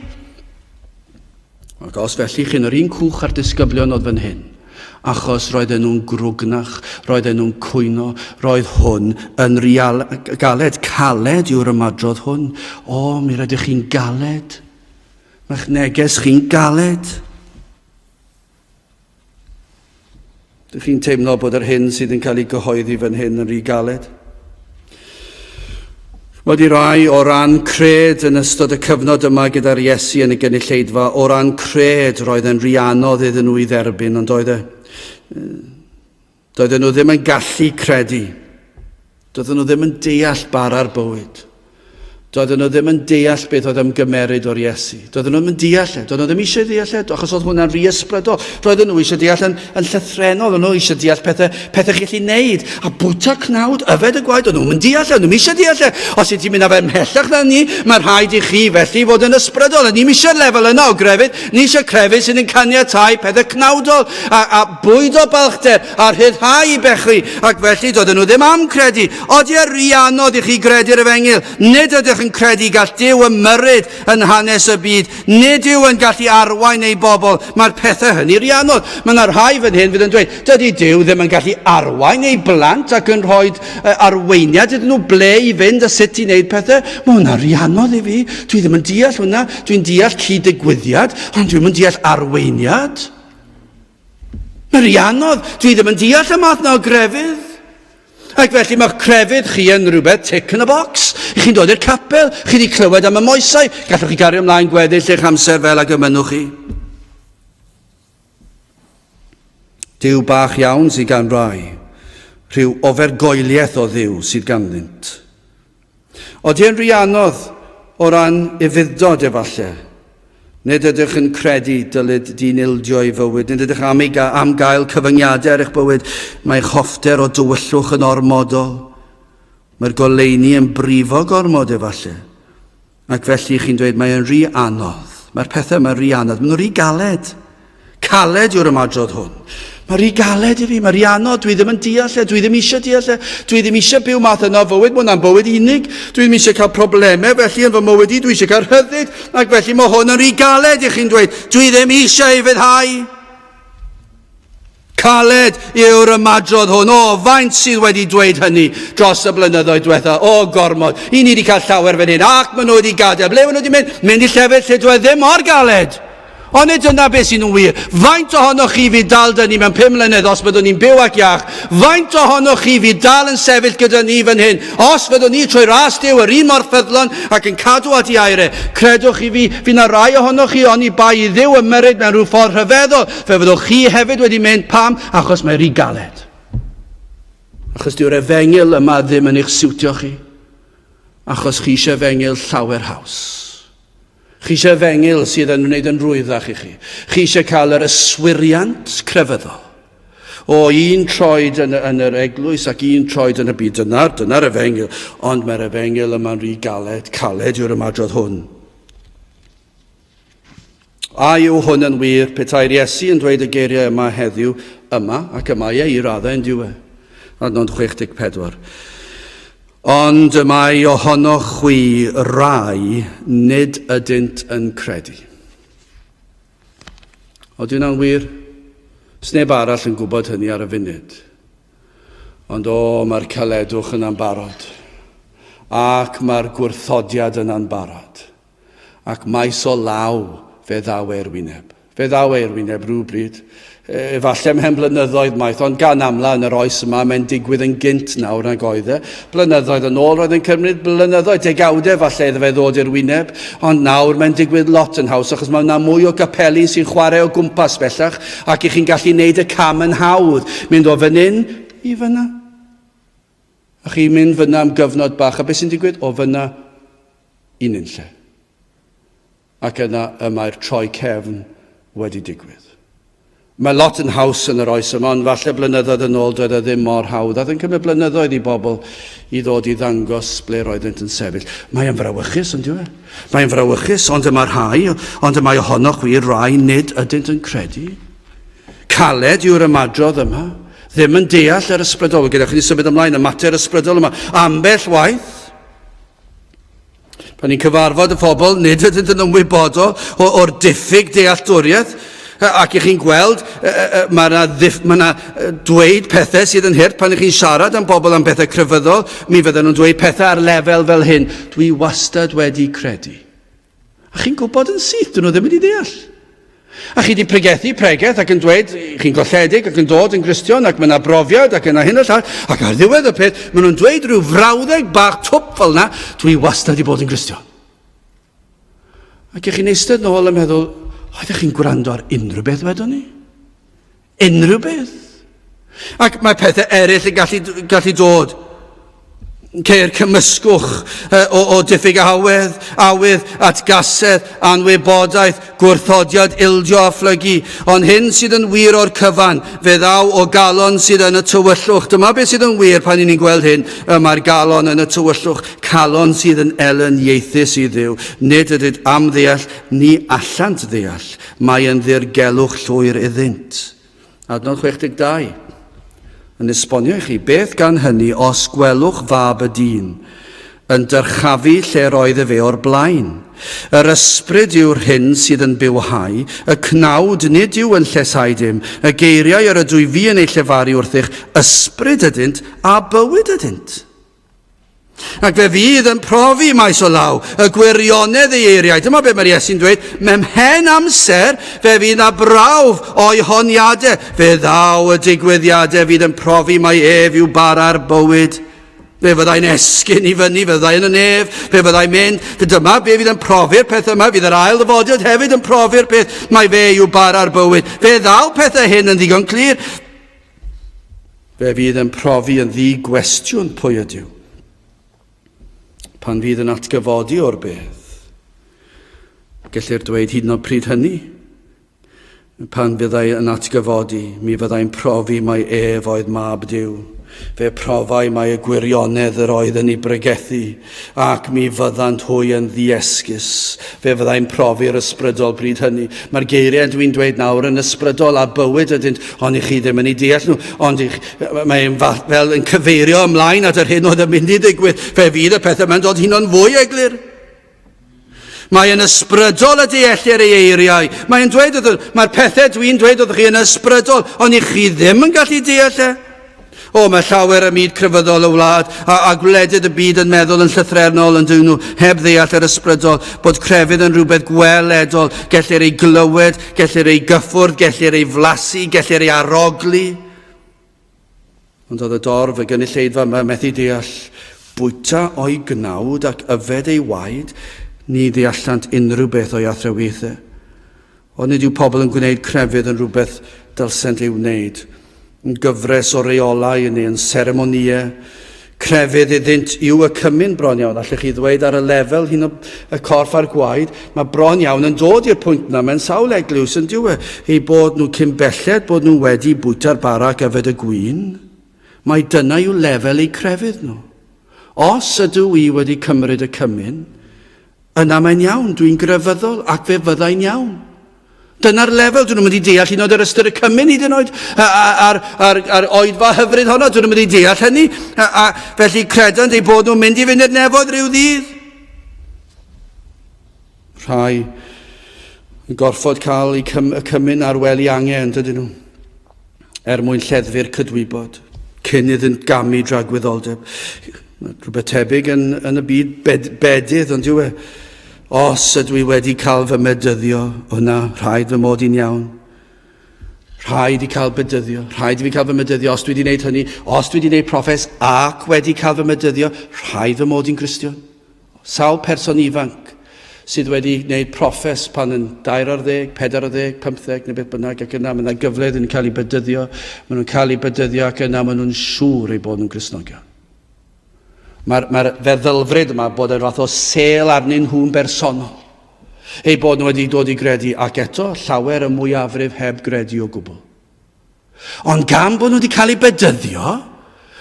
Ac os felly chi'n yr un cwch â'r disgyblion oedd fan hyn, achos roedden nhw'n grwgnach, roedden nhw'n cwyno, roedd hwn yn real, galed, caled yw'r ymadrodd hwn. O, mi rydych chi'n galed. Mae'ch neges chi'n galed. Dych chi'n teimlo bod yr hyn sydd yn cael ei gyhoeddi fan hyn yn rhy galed? Wedi rai o ran cred yn ystod y cyfnod yma gyda'r Iesu yn y gynulleidfa, o ran cred roedd e'n rhy anodd iddyn nhw i dderbyn, ond oedd e... Doedden nhw ddim yn gallu credu. Doedden nhw ddim yn deall bara'r bywyd. Doedden nhw ddim yn deall beth oedd ymgymeryd o'r Iesu. Doedden nhw ddim yn deall e. Doedden nhw ddim eisiau deall e, achos oedd hwnna'n rhy ysbrydol. Roedden nhw eisiau deall yn, yn llythrenol, oedden nhw eisiau deall pethau, pethau chi'n gallu neud. A bwyta cnawd, yfed y gwaed, oedden nhw'n deall e, oedden nhw'n eisiau deall e. Os ydych ti'n mynd â fe ymhellach na ni, mae rhaid i chi felly fod yn ysbrydol. A ni'n eisiau lefel yna o grefydd, ni eisiau crefydd sydd yn caniatáu pethau cnawdol a, a bwyd o balchder a rhyddhau i bechu, ac felly doedden nhw ddim am credu. Odi e rhy anodd i chi gredu'r efengyl? Nid ydych yn credu gall Duw ymyrryd yn hanes y byd. Nid yw yn gallu arwain ei bobl. Mae'r pethau hynny rhy anodd. Mae yna rhai fan hyn fydd yn dweud, dydy Duw ddim yn gallu arwain ei blant ac yn rhoi arweiniad iddyn nhw ble i fynd a sut i wneud pethau. Mae hwnna rhy anodd i fi. Dwi ddim yn deall hwnna. Dwi'n deall cyd-ddigwyddiad, ond dwi'm yn deall arweiniad. Mae'n rhy anodd. Dwi ddim yn deall y math na o grefydd. Ac felly mae'ch crefydd chi yn rhywbeth tick in a box. Chi'n dod i'r capel, chi wedi clywed am y moesau, gallwch chi gario ymlaen gweddill eich amser fel ag y mynnwch chi. Duw bach iawn sydd gan rai, rhyw ofergoeliaeth o Dduw sydd ganddynt. Odi e'n rhy anodd o ran ufudd-dod efallai? Nid ydych yn credu dylid dyn ildio ei fywyd, nid ydych am, ei ga am gael cyfyngiadau ar eich bywyd. Mae eich hoffter o dywyllwch yn ormodol. Mae'r goleuni yn brifo gormod efallai. Ac felly chi'n dweud mae e'n rhy anodd. Mae'r pethau yma'n rhy anodd. Maen nhw'n rhy galed. Caled yw'r ymadrodd hwn. Mae rhy galed i fi, mae rhy anodd, dwi ddim yn deall e, dwi ddim eisiau deall e, dwi ddim eisiau byw math yna o fywyd, mae hwnna'n bywyd unig, dwi ddim eisiau cael problemau felly yn fy mywyd i, dwi eisiau cael rhyddid, ac felly mae hwn yn rhy galed i chi'n dweud, dwi ddim eisiau ei fyddhau. Caled yw'r ymadrodd hwn. O, faint sydd wedi dweud hynny dros y blynyddoedd diwetha? O, gormod. I ni wedi cael llawer fan hyn, ac maen nhw wedi gadael. Ble maen nhw wedi mynd? Mynd i llefydd lle dwi e ddim mor galed. Ond nid dyna beth sy'n wir. Faint ohonoch chi fydd dal 'da ni mewn pum mlynedd os byddwn ni'n byw ac iach? Faint ohonoch chi fydd dal yn sefyll gyda ni fan hyn os fyddwn ni trwy ras Duw yr un mor ffyddlon ac yn cadw at ei air e? Credwch chi fi, fydd 'na rai ohonoch chi oni bai i Dduw ymyrryd mewn rhyw ffordd rhyfeddol, fe fyddwch chi hefyd wedi mynd. Pam? Achos mae rhy galed. Achos dyw'r efengyl yma ddim yn eich siwtio chi. Achos chi eisiau efengyl llawer haws. Chi eisiau efengyl sydd yn wneud yn rwyddach i chi. Chi eisiau cael yr yswiriant crefyddol. O un troed yn, yn yr eglwys ac un troed yn y byd. Dyna'r dyna efengyl. Ond mae'r efengyl yma'n rhy galed. Caled yw'r ymadrodd hwn. A yw hwn yn wir petai'r Iesu yn dweud y geiriau yma heddiw, yma, ac y mae e i raddau yn diwe. Adnod 64. Ond y mae ohonoch chwi rai nid ydynt yn credu. Oeddi hwnna'n wir? Sneb arall yn gwybod hynny ar y funud. Ond o, mae'r caledwch yna'n barod. Ac mae'r gwrthodiad yna'n barod. Ac maes o law fe ddaw e'r wyneb. Fe ddaw e i'r wyneb rhywbryd. Efallai ymhen blynyddoedd maith, ond gan amla yn yr oes yma, mae'n digwydd yn gynt nawr nag oedd e. Blynyddoedd yn ôl, roedd yn cymryd blynyddoedd, degawdau falle iddo fe ddod i'r wyneb, ond nawr mae'n digwydd lot yn haws, achos mae yna mwy o gapeli sy'n chwarae o gwmpas bellach, ac i chi'n gallu neud y cam yn hawdd, mynd o fan hyn i fyna. A chi'n mynd fyna am gyfnod bach, a beth sy'n digwydd? O fyna i nunlle. Ac yna y mae'r troi cefn wedi digwydd. Mae lot yn haws yn yr oes yma, ond falle blynyddoedd yn ôl doedd e ddim mor hawdd. Oedd yn cymryd blynyddoedd i bobl i ddod i ddangos ble roeddent yn sefyll. Mae yn frawychus, ond yw e? Mae'n frawychus, ond y mae rhai, ond y mae ohonoch chwi rai nid ydynt yn credu. Caled yw'r ymadrodd yma. Ddim yn deall yr ysbrydol. Gyda chi symud ymlaen, y mater ysbrydol yma. Ambell waith, Pan ni'n cyfarfod y phobl, nid ydynt yn ymwybodol o'r diffyg dealltwriaeth, ac i chi'n gweld, mae yna, mae yna dweud pethau sydd yn hurt pan i chi'n siarad am bobl am bethau crefyddol, mi fydden nhw'n dweud pethau ar lefel fel hyn. Dwi wastad wedi credu. A chi'n gwybod yn syth, dyn nhw ddim wedi deall. A chi wedi pregethu pregeth ac yn dweud, chi'n golledig ac yn dod yn Gristion ac mae yna brofiad ac yna hyn a llall, ac ar ddiwedd y peth, maen nhw'n dweud rhyw frawddeg bach twp fel yna, dwi wastad wedi bod yn Gristion. Ac ych chi'n eistedd nôl yn meddwl, oeddech chi'n gwrando ar unrhyw beth wedon ni? Unrhyw beth. Ac mae pethau eraill yn gallu, gallu dod. Ceir cymysgwch o, o diffyg awydd, awydd, atgasedd, anwybodaeth, gwrthodiad, ildio a phlygu. Ond hyn sydd yn wir o'r cyfan, fe ddaw o galon sydd yn y tywyllwch. Dyma beth sydd yn wir pan ni'n gweld hyn. Y mae'r galon yn y tywyllwch, calon sydd yn elyniaethus i Dduw. Nid ydynt am ddeall, ni allant ddeall. Mae yn ddirgelwch llwyr iddynt. Adnod 62. Yn esbonio i chi, beth gan hynny os gwelwch fab y dyn yn dyrchafu lle roedd efe o'r blaen? Yr ysbryd yw'r hyn sydd yn bywhau, y cnawd nid yw yn lleshau dim. Y geiriau yr ydw i fi yn eu llefaru wrthych, ysbryd ydynt a bywyd ydynt. Ac fe fydd yn profi maes o law y gwirionedd ei eiriau. Dyma beth mae'r Iesu'n dweud, mewn hen amser fe fydd na brawf o'i honiadau. Fe ddaw y digwyddiadau fydd yn profi mai ef yw bara'r bywyd. Fe fyddai'n esgyn i fyny, fe fyddai yn y nef, fe fyddai'n mynd. Fe dyma be fydd yn profi'r peth yma, fydd yr ail ddyfodiad hefyd yn profi'r peth, mai fe yw bara'r bywyd. Fe ddaw pethau hyn yn ddigon clir. Fe fydd yn profi yn ddi-gwestiwn pwy ydyw. Pan fydd yn atgyfodi o'r bedd. Gellir dweud hyd yn oed pryd hynny, pan fyddai yn atgyfodi, mi fyddai'n profi mai ef oedd mab Duw. Fe profai mai y gwirionedd yr oedd yn ei bregethu, ac mi fyddant hwy yn ddiesgus. Fe fyddai'n profi'r ysbrydol bryd hynny. Mae'r geiriau dwi'n dweud nawr yn ysbrydol a bywyd ydynt, ond i chi ddim yn ei deall nhw. Ond i, mae'n fel yn cyfeirio ymlaen at yr hyn oedd yn mynd i ddigwydd. Fe fydd y pethau mae'n dod hyn o'n fwy eglur. Mae yn ysbrydol y deellir ei eiriau. Mae'n dweud wrth, mae'r pethau dwi'n dweud wrthych chi yn ysbrydol, ond i chi ddim yn gallu deall e. O, mae llawer ym myd crefyddol y wlad a, a gwledydd y byd yn meddwl yn llythrennol yn dyn nhw, heb ddeall yr ysbrydol, bod crefydd yn rhywbeth gweledol, gellir ei glywed, gellir ei gyffwrdd, gellir ei flasu, gellir ei arogli. Ond oedd y dorf, y gynulleidfa yma, methu deall bwyta o'i gnawd ac yfed ei waed, ni ddeallant unrhyw beth o'i athrawiaethau. Ond nid yw pobl yn gwneud crefydd yn rhywbeth dylsent ei wneud, yn gyfres o reolau neu yn seremonïau. Crefydd iddynt yw y cymun bron iawn. Allech chi ddweud ar y lefel hyn o y corff a'r gwaed, mae bron iawn yn dod i'r pwynt yna mewn sawl eglwys yn dyw e, eu bod nhw cyn belled bod nhw wedi bwyta'r bara ac yfed y gwin. Mae dyna yw lefel eu crefydd nhw. Os ydw i wedi cymryd y cymun, Yna mae'n iawn, dwi'n grefyddol ac fe fyddai'n iawn. Dyna'r lefel, dyn nhw'n mynd i deall un oed yr ystyr y cymun hyd yn oed, a'r, ar, ar oedfa hyfryd honno, dyn nhw'n mynd i deall hynny, a, a felly credant eu bod nhw'n mynd i fynd i'r nefoedd rhyw ddydd. Rhai yn gorfod cael eu cym, y cymun ar wely angen, dydyn nhw, er mwyn lleddfu'r cydwybod, cyn iddynt gamu dragwyddoldeb. Mae rhywbeth tebyg yn, yn y byd bed, bedydd, ond yw e? Os ydw i wedi cael fy medyddio, yna rhaid fy mod i'n iawn. Rhaid i cael bedyddio, rhaid i fi cael fy medyddio. Os dwi wedi gwneud hynny, os dwi wedi gwneud proffes ac wedi cael fy medyddio, rhaid fy mod i'n Gristion. Sawl person ifanc sydd wedi gwneud proffes pan yn 13, 14, 15 neu beth bynnag ac yna mae yna gyfle iddyn nhw cael eu bedyddio, maen nhw'n cael eu bedyddio ac yna maen nhw'n siŵr eu bod nhw'n Gristnogion. Mae'r mae feddylfryd yma bod yn fath o sêl arnyn nhw'n bersonol. Eu bod nhw wedi dod i gredu ac eto llawer y mwyafrif heb gredu o gwbl. Ond gan bod nhw wedi cael eu bedyddio,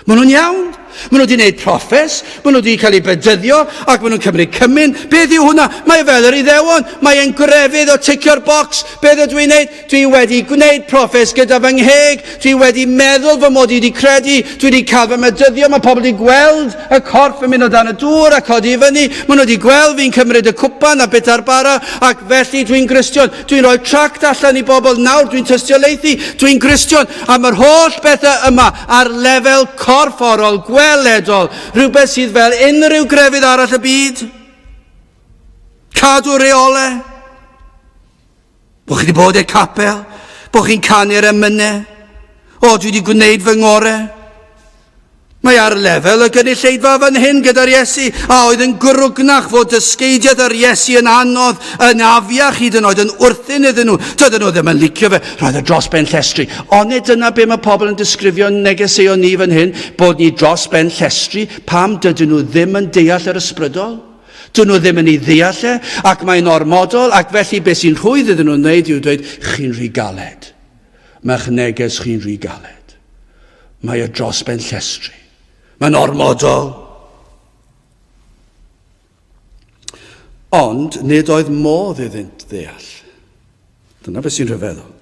maen nhw'n iawn. Maen nhw wedi gwneud proffes, maen nhw wedi cael eu bedyddio ac maen nhw'n cymryd cymun. Beth yw hwnna? Mae e fel yr Iddewon. Mae e'n grefydd o ticio'r bocs. Beth ydw i'n gwneud? Dwi wedi gwneud proffes gyda fy ngheg. Dwi wedi meddwl fy mod i wedi credu. Dwi wedi cael fy medyddio. Mae pobl wedi gweld y corff yn mynd o dan y dŵr a codi i fyny. Maen nhw wedi gweld fi'n cymryd y cwpan a bita'r bara ac felly dwi'n Gristion. Dwi'n rhoi tract allan i bobl nawr, dwi'n tystiolaethu, dwi'n Gristion am yr holl bethau yma ar lefel corfforol, gweledol, rhywbeth sydd fel unrhyw grefydd arall y byd. Cadw reolau. Bod chi wedi bod i'r capel, bod chi'n canu'r emynau. O, dwi wedi gwneud fy ngorau. Mae ar lefel y gynulleidfa fan hyn gyda'r Iesu, a oedd yn grwgnach fod dysgeidiaeth yr Iesu yn anodd, yn afiach hyd yn oed, yn wrthyn iddyn nhw. Dydyn nhw ddim yn licio fe, roedd e dros ben llestri. Onid dyna be mae pobl yn disgrifio negeseuon ni fan hyn, bod ni dros ben llestri, pam dydyn nhw ddim yn deall yr ysbrydol? Dyn nhw ddim yn ei ddeall e, ac mae'n ormodol, ac felly beth sy'n rhwydd iddyn nhw'n wneud yw dweud, chi'n rhy galed. Mae'ch neges chi'n rhy galed. Mae e dros ben llestri. Mae'n ormodol. Ond nid oedd modd iddynt ddeall. Dyna beth sy'n rhyfeddol.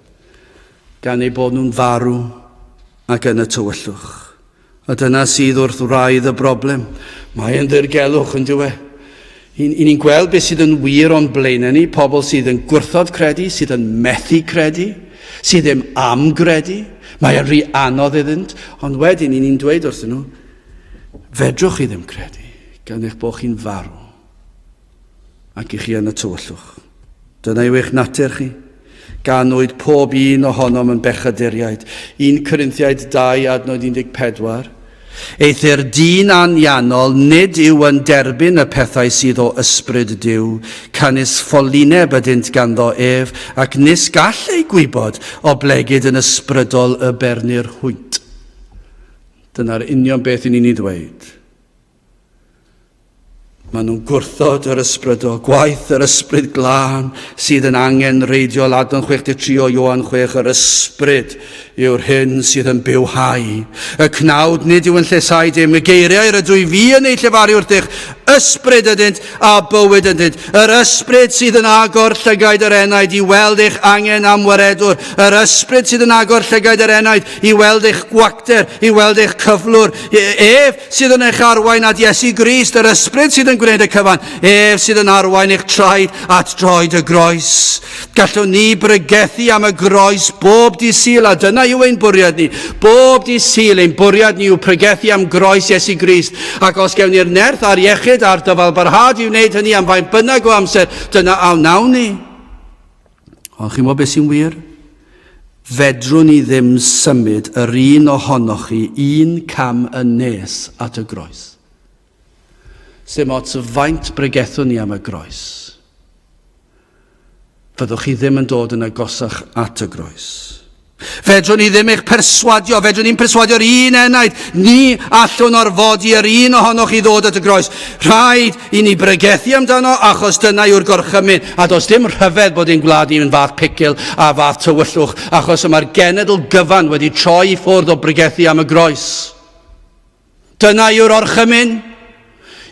Gan eu bod nhw'n farw ac yn y tywyllwch. A dyna sydd wrth wraidd y broblem. Mae yn ddirgelwch yn dyw e. I ni'n gweld beth sydd yn wir o'n blaenau ni, pobl sydd yn gwrthod credu, sydd yn methu credu, sydd ddim am gredu. Mae e'n rhy anodd iddynt, ond wedyn i ni'n dweud wrthyn nhw, fedrwch chi ddim credu, gan eich bod chi'n farw ac i chi yn y tywyllwch. Dyna yw eich natur chi. Ganwyd pob un ohonom yn bechaduriaid. 1 Corinthiaid 2 adnod 14. Eithr dyn anianol nid yw yn derbyn y pethau sydd o ysbryd Duw, canys ffolineb ydynt ganddo ef, ac nis gall eu gwybod, oblegid yn ysbrydol y bernir hwynt. Dyna'r union beth i ni'n ei ddweud. Maen nhw'n gwrthod yr ysbrydol, gwaith yr ysbryd glân sydd yn angenrheidiol. Adnod 63 o Ioan 6, yr ysbryd yw'r hyn sydd yn bywhau. Y cnawd nid yw yn llesau dim. Y geiriau rydw i fi yn eu llefaru wrthych, ysbryd ydynt a bywyd ydynt. Yr ysbryd sydd yn agor llygaid yr enaid i weld eich angen am waredwr. Yr ysbryd sydd yn agor llygaid yr enaid i weld eich gwacter, i weld eich cyflwr. Ef sydd yn eich arwain at Iesu Grist, yr ysbryd sydd yn gwneud y cyfan, ef sydd yn arwain eich traed at droed y groes. Gallwn ni bregethu am y groes bob di Sul, a dyna yw ein bwriad ni. Bob di Sul, ein bwriad ni yw pregethu am groes Iesu Grist. Ac os gewn ni'r nerth a'r iechyd a'r dyfalbarhad i wneud hynny am faint bynnag o amser, dyna a wnawn ni. Ond chi'n gwybod beth sy'n wir? Fedrwn ni ddim symud yr un ohonoch chi un cam yn nes at y groes. Sdim ots faint bregethwn ni am y groes. Fyddwch chi ddim yn dod yn agosach at y groes. Fedrwn ni ddim eich perswadio, fedrwn ni'n perswadio'r un enaid. Ni allwn orfodi yr un ohonoch i ddod at y groes. Rhaid i ni bregethu amdano, achos dyna yw'r gorchymyn. A does dim rhyfedd bod ein gwlad ni'n fath picil a fath tywyllwch, achos y mae'r genedl gyfan wedi troi i ffwrdd o bregethu am y groes. Dyna yw'r orchymyn,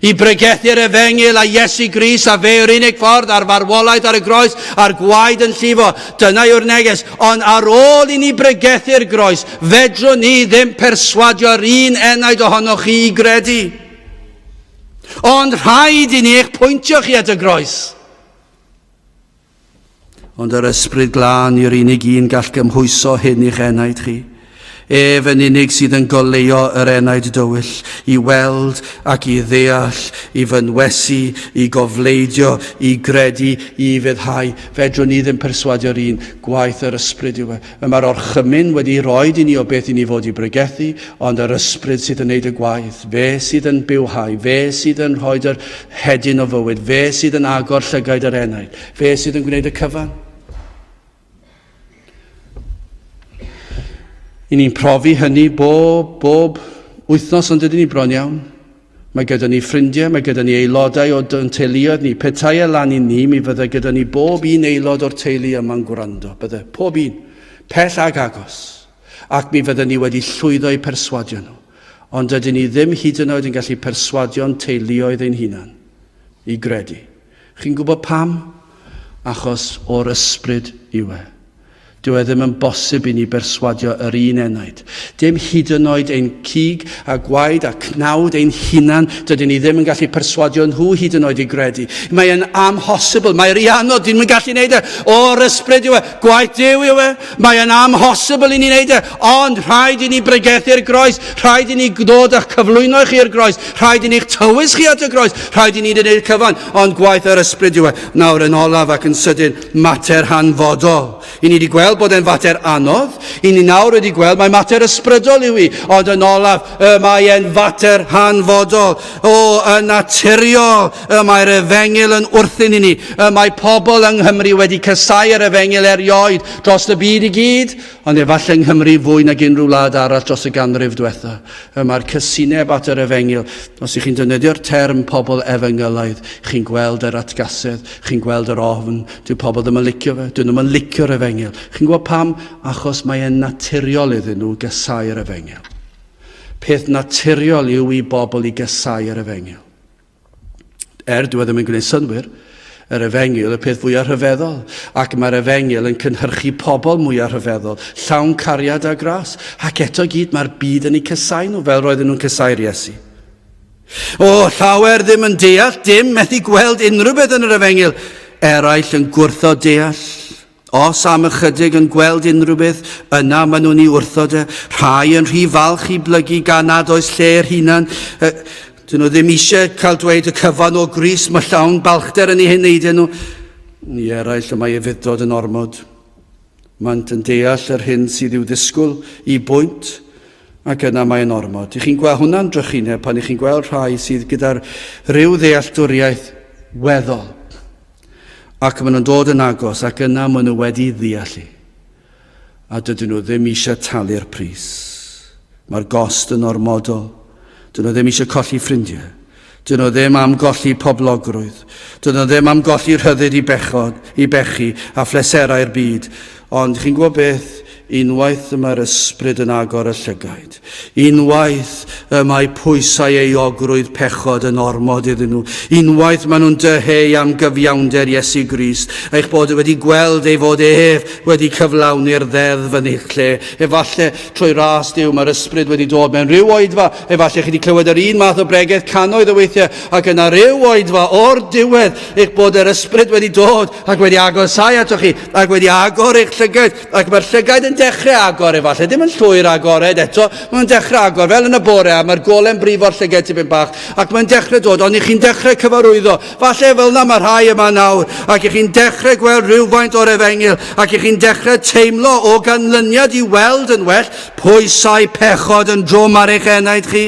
i bregethu'r efengyl a Iesu Grist a fe yw'r unig ffordd a'r farwolaeth ar y groes a'r gwaed yn llifo. Dyna yw'r neges. Ond ar ôl i ni bregethu'r groes, fedrwn ni ddim perswadio'r un enaid ohonoch chi i gredu. Ond rhaid i ni eich pwyntio chi at y groes. Ond yr Ysbryd Glân yw'r unig un gall gymhwyso hyn i'ch enaid chi. Ef yn unig sydd yn goleuo yr enaid dywyll, i weld ac i ddeall, i fynwesu, i gofleidio, i gredu, i ufuddhau. Fedrwn ni ddim perswadio'r un, gwaith yr Ysbryd yw e. Y mae'r orchymyn wedi ei roed i ni o beth i ni fod i bregethu, ond yr Ysbryd sydd yn neud y gwaith. Fe sydd yn bywhau, fe sydd yn rhoi yr hedyn o fywyd, fe sydd yn agor llygaid yr enaid, fe sydd yn gwneud y cyfan. I ni'n profi hynny bob, bob wythnos ond ydyn ni bron iawn. Mae gyda ni ffrindiau, mae gyda ni aelodau o yn teuluoedd ni. Petai e lan i ni, mi fydde gyda ni bob un aelod o'r teulu yma'n gwrando. Bydde, pob un, pell ag agos. Ac mi fydde ni wedi llwyddo i perswadio nhw. Ond dydyn ni ddim hyd yn oed yn gallu perswadio'n teuluoedd ein hunan i gredu. Chi'n gwybod pam? Achos o'r ysbryd yw e. Dyw e ddim yn bosib i ni berswadio yr un enaid. Dim hyd yn oed ein cig a gwaed a cnawd ein hunan, dydyn ni ddim yn gallu perswadio nhw hyd yn oed i gredu. Mae e'n amhosibl, mae rhy anodd, dyn nhw'n gallu neud e. O'r ysbryd yw e, gwaith Duw yw e. Mae e'n amhosibl i ni wneud e, ond rhaid i ni bregethu'r groes, rhaid i ni ddod a'ch cyflwyno i chi i'r groes, Rhaid i ni'ch tywys chi at y groes. Rhaid i ni wneud y cyfan. Ond gwaith yr ysbryd yw e. Nawr yn olaf ac yn sydyn, mater hanfodol. I ni wedi gweld bod e'n fater anodd. I ni nawr wedi gweld mae mater ysbrydol yw i. Ond yn olaf, y mae e'n fater hanfodol. O, yn naturiol, y mae'r efengyl yn wrthyn i ni. Y mae pobl yng Nghymru wedi casau yr efengyl erioed dros y byd i gyd. Ond efallai yng Nghymru fwy nag unrhyw wlad arall dros y ganrif diwetha. Y mae'r cysineb at yr efengyl. Os ych chi'n defnyddio'r term pobl efengylaidd, chi'n gweld yr atgasedd, chi'n gweld yr ofn. Dyw pobl ddim yn licio fe, dyn nhw'm yn licio'r efengyl. Chi'n gwybod pam? Achos mae e'n naturiol iddyn nhw gasau'r efengyl. Peth naturiol yw i bobl i gasau'r efengyl. Er, dyw e ddim yn gwneud synnwyr, yr efengyl y peth fwyaf rhyfeddol, ac mae'r efengyl yn cynhyrchu pobl mwyaf rhyfeddol, llawn cariad a gras, ac eto gyd mae'r byd yn eu casau nhw fel roedden nhw'n casau'r Iesu. O, llawer ddim yn deall dim, methu gweld unrhyw beth yn yr efengyl, eraill yn gwrthod deall. Os am ychydig yn gweld unrhyw beth, yna maen nhw'n ei wrthod e. Rhai yn rhy falch i blygu gan nad oes lle i'r hunan. Dyn nhw ddim eisiau cael dweud y cyfan o Grist, mae llawn balchder yn eu heneidiau nhw. I eraill y mae ufudd-dod yn ormod. Maent yn deall yr hyn sydd i'w ddisgwyl i bwynt, ac yna mae'n ormod. I chi'n gweld hwnna'n drychineb pan i chi'n gweld rhai sydd gyda'r rhyw ddealltwriaeth weddol. Ac maen nhw'n dod yn agos ac yna maen nhw wedi ddeall i. A dydyn nhw ddim eisiau talu'r pris. Mae'r gost yn ormodol. Dyn nhw ddim eisiau colli ffrindiau. Dyn nhw ddim am golli poblogrwydd. Dyn nhw ddim am golli rhyddid i bechod, i bechu a phleserau'r byd. Ond chi'n gwybod beth? Unwaith y mae'r ysbryd yn agor y llygaid, unwaith y mae pwysau euogrwydd pechod yn ormod iddyn nhw, unwaith maen nhw'n dyheu am gyfiawnder Iesu Grist, eich bod wedi gweld ei fod ef wedi cyflawni'r ddeddf yn eich lle, efallai trwy ras Duw mae'r ysbryd wedi dod mewn rhyw oedfa, efallai chi wedi clywed yr un math o bregeth cannoedd o weithiau, ac yna rhyw oedfa o'r diwedd eich bod yr ysbryd wedi dod ac wedi agosau atoch chi, ac wedi agor eich llygaid, Ac mae'r llygaid yn dechrau agor efallai, ddim yn llwyr agored eto, mae'n dechrau agor fel yn y bore a mae'r gole'n brifo'r llygaid tipyn bach ac mae'n dechrau dod, ond i chi'n dechrau cyfarwyddo. Falle fel yna mae rhai yma nawr ac i chi'n dechrau gweld rhywfaint o'r efengyl ac i chi'n dechrau teimlo o ganlyniad i weld yn well pwysau pechod yn drwm ar eich enaid chi.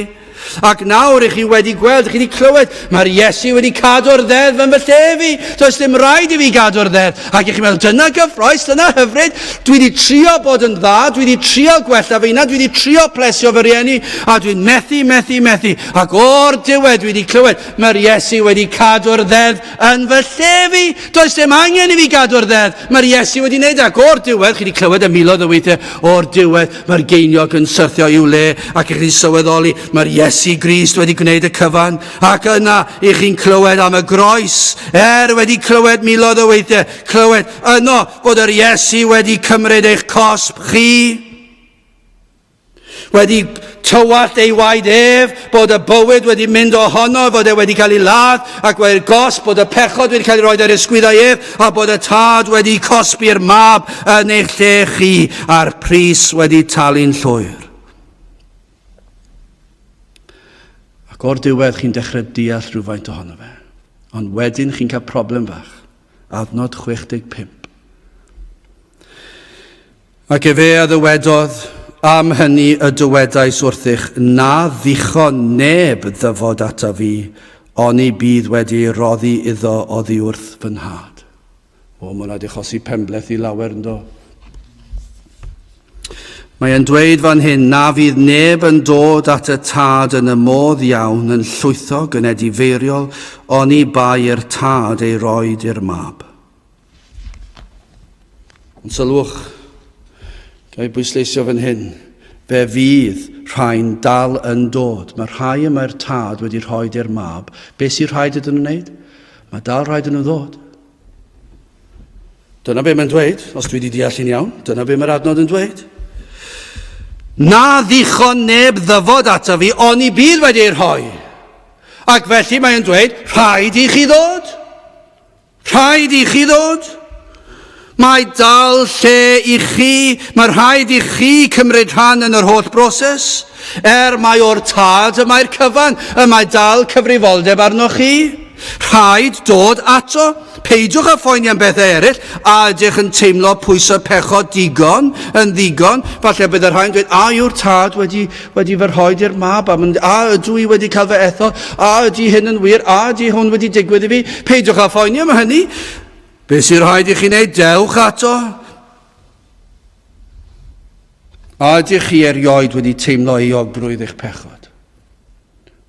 Ac nawr i chi wedi gweld, chi wedi clywed, mae'r Iesu wedi cadw'r ddeddf yn fy lle fi. Does dim rhaid i fi gadw'r ddeddf. Ac i chi'n meddwl, dyna gyffroes, dyna hyfryd. Dwi wedi trio bod yn dda, dwi wedi trio gwella fy hunan, dwi wedi trio plesio fy rhieni, a dwi'n methu, methu, methu. Ac o'r diwedd dwi wedi clywed, mae'r Iesu wedi cadw'r ddeddf yn fy lle fi. Does dim angen i fi gadw'r ddeddf. Mae'r Iesu wedi wneud e. Ac o'r diwedd, chi wedi clywed y miloedd o weithiau, o'r diwedd, mae'r geiniog yn syrthio i'w le, ac i chi'n sylweddoli, mae'r Iesu Grist wedi gwneud y cyfan. Ac yna, i chi'n clywed am y groes, er wedi clywed miloedd o weithiau, clywed yno bod yr Iesu wedi cymryd eich cosb chi. Wedi tywallt ei waed ef, bod y bywyd wedi mynd ohono, fod e wedi cael ei ladd, ac wedi'r gosb, bod y pechod wedi cael ei roi ar ysgwyddau ef, a bod y tad wedi cosbi'r mab yn eich lle chi, a'r pris wedi talu'n llwyr. Ac o'r diwedd chi'n dechrau deall rhywfaint ohono fe. Ond wedyn chi'n cael problem fach. Adnod 65. Ac efe a ddywedodd, Am hynny y dywedais wrthych, na ddichon neb ddyfod ata fi, oni bydd wedi ei roddi iddo oddi wrth fy nhad. O, mae hwnna wedi achosi penbleth i lawer, ynddo? Mae e'n dweud fan hyn na fydd neb yn dod at y tad yn y modd iawn, yn llwythog, yn edifeiriol, oni bai i'r tad ei roed i'r mab. Ond sylwch, gael bwysleisio fan hyn, fe fydd rhai'n dal yn dod. Mae rhai y mae'r tad wedi rhoi i'r mab. Be sy'n rhaid iddyn nhw wneud? Mae dal rhaid iddyn nhw ddod. Dyna be mae'n dweud, os dwi wedi deall hi'n iawn. Dyna be mae'r adnod yn dweud. Na ddichon neb ddyfod ato fi, oni bydd wedi ei rhoi. Ac felly mae'n dweud, rhaid i chi ddod. Rhaid i chi ddod. Mae dal lle i chi, mae rhaid i chi cymryd rhan yn yr holl broses. Er mai o'r tad y mae'r cyfan, y mae dal cyfrifoldeb arnoch chi. Rhaid dod ato. Peidiwch â phoeni am bethau eraill. A ydych yn teimlo pwysau pechod digon, yn ddigon? Falle bydd y rhai'n dweud, a yw'r tad wedi, wedi fy rhoi i'r mab? A, a ydw i wedi cael fy ethol? A ydy hyn yn wir? A ydy hwn wedi digwydd i fi? Peidiwch â phoeni am hynny. Be sy'n rhaid i chi wneud? Dewch ato. A ydych chi erioed wedi teimlo euogrwydd eich pechod?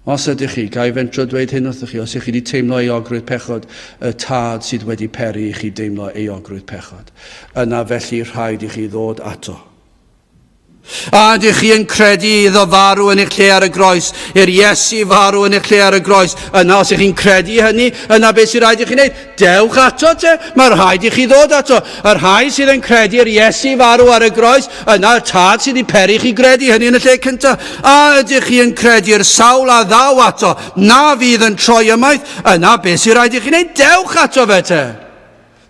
Os ydych chi, ga i fentro dweud hyn wrthych chi, os ydych chi wedi teimlo euogrwydd pechod, y tad sydd wedi peri i chi deimlo euogrwydd pechod, yna felly rhaid i chi ddod ato. A ydych chi yn credu iddo farw yn eich lle ar y groes, i'r Iesu farw yn eich lle ar y groes, yna os ydych chi'n credu hynny, yna beth sy'n rhaid i chi wneud? Dewch ato te, mae rhaid i chi ddod ato. Y rhai sydd yn credu i'r Iesu farw ar y groes, yna y Tad sydd wedi peri chi gredu hynny yn y lle cyntaf. A ydych chi yn credu i'r sawl a ddaw ato, na fydd yn troi ymaith, yna beth sy'n rhaid i chi wneud? Dewch ato fe te.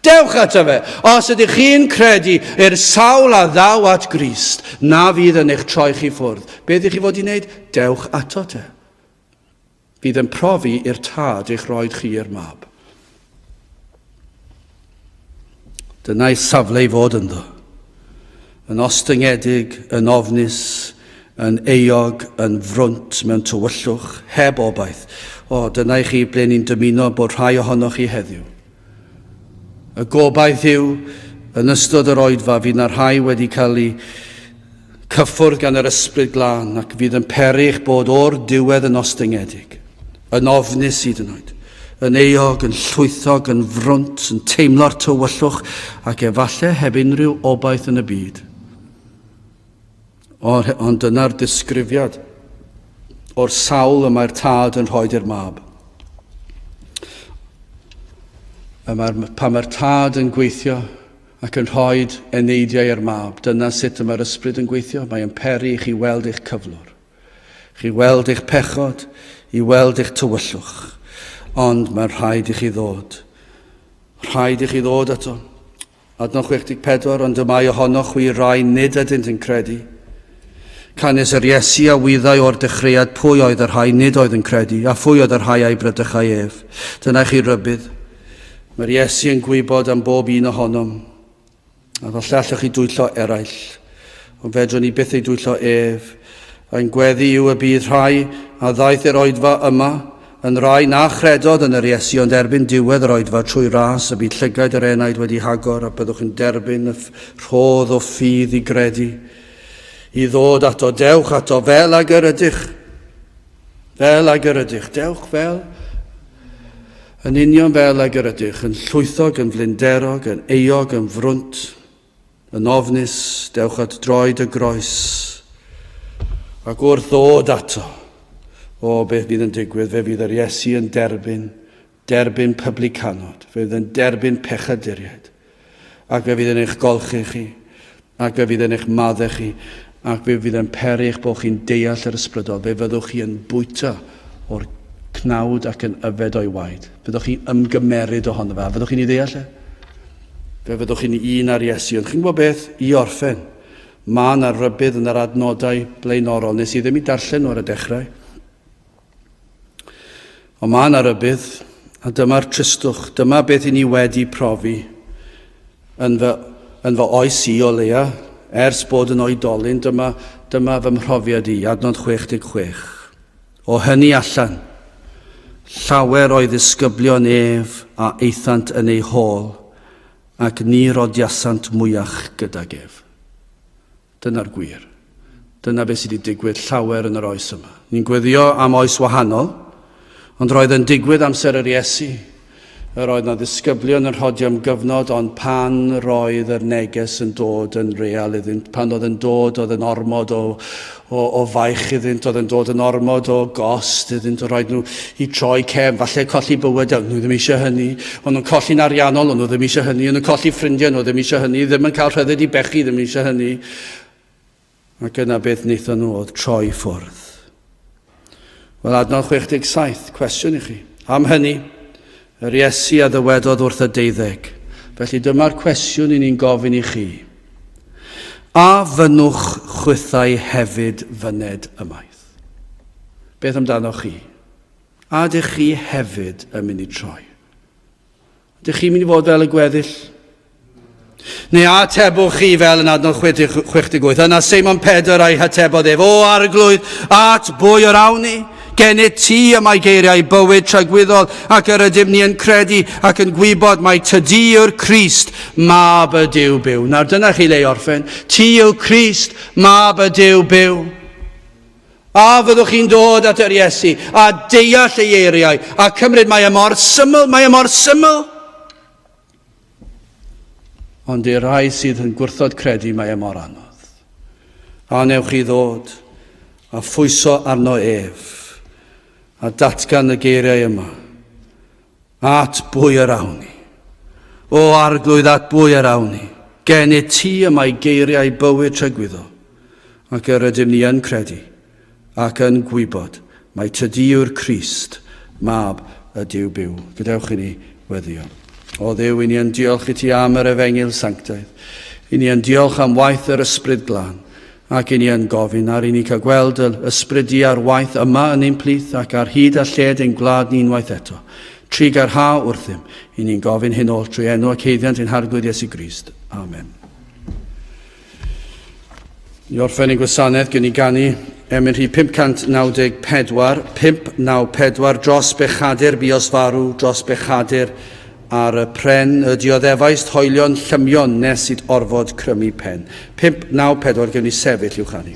Dewch ato fe. Os ydych chi'n credu i'r sawl a ddaw at Grist, na fydd yn eich troi chi ffwrdd, beth ydych chi fod i wneud? Dewch ato te. Fydd yn profi i'r tad eich roed chi i'r mab. Dyna'i safle i fod ynddo. Yn ostyngedig, yn ofnus, yn euog, yn frwnt, mewn tywyllwch, heb obaith. O, dyna i chi ble ni'n dymuno bod rhai ohonoch chi heddiw. Y gobaith yw, yn ystod yr oedfa, fydd na rhai wedi cael eu cyffwrdd gan yr Ysbryd Glân ac fydd yn peri eich bod o'r diwedd yn ostyngedig, yn ofnus hyd yn oed, yn euog, yn llwythog, yn frwnt, yn teimlo'r tywyllwch ac efallai heb unrhyw obaith yn y byd. Ond dyna'r disgrifiad o'r sawl y mae'r tad yn rhoi i'r mab. Y mae'r, pan mae'r tad yn gweithio ac yn rhoi eneidiau i'r mab, dyna sut y mae'r ysbryd yn gweithio. Mae'n peri i chi weld eich cyflwr, chi weld eich pechod, i weld eich tywyllwch. Ond mae'n rhaid i chi ddod. Rhaid i chi ddod ato. Adnod 64, Ond y mae ohonoch chwi rai nid ydynt yn credu. Canys yr Iesu a wyddai o'r dechreuad pwy oedd y rhai nid oedd yn credu, a phwy oedd y rhai a'i bradychai ef. Dyna chi rybudd. Mae'r Iesu yn gwybod am bob un ohonom. A falle allwch chi dwyllo eraill, ond fedrwn ni byth ei dwyllo ef. Ein gweddi yw y bydd rhai a ddaeth i'r oedfa yma Yn rai na chredodd yn yr Iesu ond erbyn diwedd yr oedfa trwy ras y bydd llygaid yr enaid wedi hagor a byddwch yn derbyn y rhodd o ffydd i gredu, i ddod ato, dewch ato fel ag yr ydych, fel ag yr ydych, dewch fel yn union fel ag yr ydych, yn llwythog, yn flinderog, yn euog, yn frwnt, Yn ofnus, dewch at droed y groes, ac wrth ddod ato, o, beth fydd yn digwydd? Fe fydd yr Iesu yn derbyn, derbyn publicanod, fe fydd yn derbyn pechaduriaid, ac fe fydd yn eich golchi chi, ac fe fydd yn eich maddau chi, ac fe fydd yn peri eich bod chi'n deall yr ysbrydol, fe fyddwch chi yn bwyta o'r cnawd ac yn yfed o'i waed. Fyddwch chi'n ymgymeryd ohono fe, a fyddwch chi'n ei ddeall e? Fe fyddwch chi'n un ar Iesu. Ond chi'n gwybod beth? I orffen, mae yna rybudd yn yr adnodau blaenorol. Nes i ddim i darllen nhw ar y dechrau. Ond mae yna rybudd, a dyma'r tristwch, dyma beth i ni wedi profi yn fy, yn fy oes i o leia, ers bod yn oedolyn, dyma, dyma fy mhrofiad i, adnod 66. O hynny allan, llawer o'i ddisgyblion ef a aethant yn ei hôl, ac ni rodiasant mwyach gydag ef. Dyna'r gwir. Dyna beth sydd wedi digwydd llawer yn yr oes yma. Ni'n gweddio am oes wahanol, ond roedd yn digwydd amser yr Iesu. Yr oedd na ddisgyblion yn rhodio am gyfnod, ond pan roedd yr neges yn dod yn real iddynt, pan oedd yn dod oedd yn ormod o, o, o faich iddynt, oedd yn dod yn ormod o gost iddynt, o roed nhw i troi cefn, falle colli bywyd, o'n nhw ddim eisiau hynny, o'n nhw'n colli'n ariannol, o'n nhw ddim eisiau hynny, o'n nhw'n colli ffrindiau, nhw ddim eisiau hynny, ddim yn cael rhyddid i bechu, ddim eisiau hynny. Ac yna beth wnaethon nhw oedd troi ffwrdd. Wel, adnod 67, cwestiwn i chi. Am hynny, yr Iesu a ddywedodd wrth y deuddeg. Felly dyma'r cwestiwn i ni'n gofyn i chi. A fynnwch chwithau hefyd fyned ymaith? Beth amdanoch chi? A ydych chi hefyd yn mynd i troi? Ydych chi'n mynd i fod fel y gweddill? Neu atebwch chi fel yn adnod 68. Yna Seimon Pedr a'i hatebodd ef, O arglwydd, at bwy yr awn ni? Gennyt ti y mae geiriau bywyd tragwyddol, ac yr ydym ni yn credu ac yn gwybod mai tydi yw'r Crist, mab y Duw byw. Nawr dyna chi le i orffen. Ti yw Crist, mab y Duw byw. A fyddwch chi'n dod at yr Iesu a deall ei eiriau a cymryd mae e mor syml, mae e mor syml. Ond i'r rhai sydd yn gwrthod credu mae e mor anodd. A newch chi ddod a phwyso arno ef a datgan y geiriau yma. At bwy yr awn ni? O Arglwydd, at bwy yr awn ni? Gennyt ti y mae geiriau bywyd tragwyddol, ac yr ydym ni yn credu ac yn gwybod mai tydi yw'r Crist, Mab y Duw byw. Gadewch i ni weddio. O Dduw, i ni yn diolch i ti am yr efengyl sanctaidd. I ni yn diolch am waith yr Ysbryd Glân. Ac i ni yn gofyn ar i ni cael gweld yr ysbryd di ar waith yma yn ein plith ac ar hyd a lled ein gwlad ni unwaith eto. Trugarha wrthym. I ni'n gofyn hyn oll trwy enw ac haeddiant ein Harglwydd Iesu Grist. Amen. I orffen ein gwasanaeth, gen i ganu emyn rhif 594, 594, dros bechadur buos farw, dros bechadur Ar y pren y dioddefaist hoelion llymion nes it orfod crymu pen. 5, 9, 4, gewn ni sefyll i'w chanu.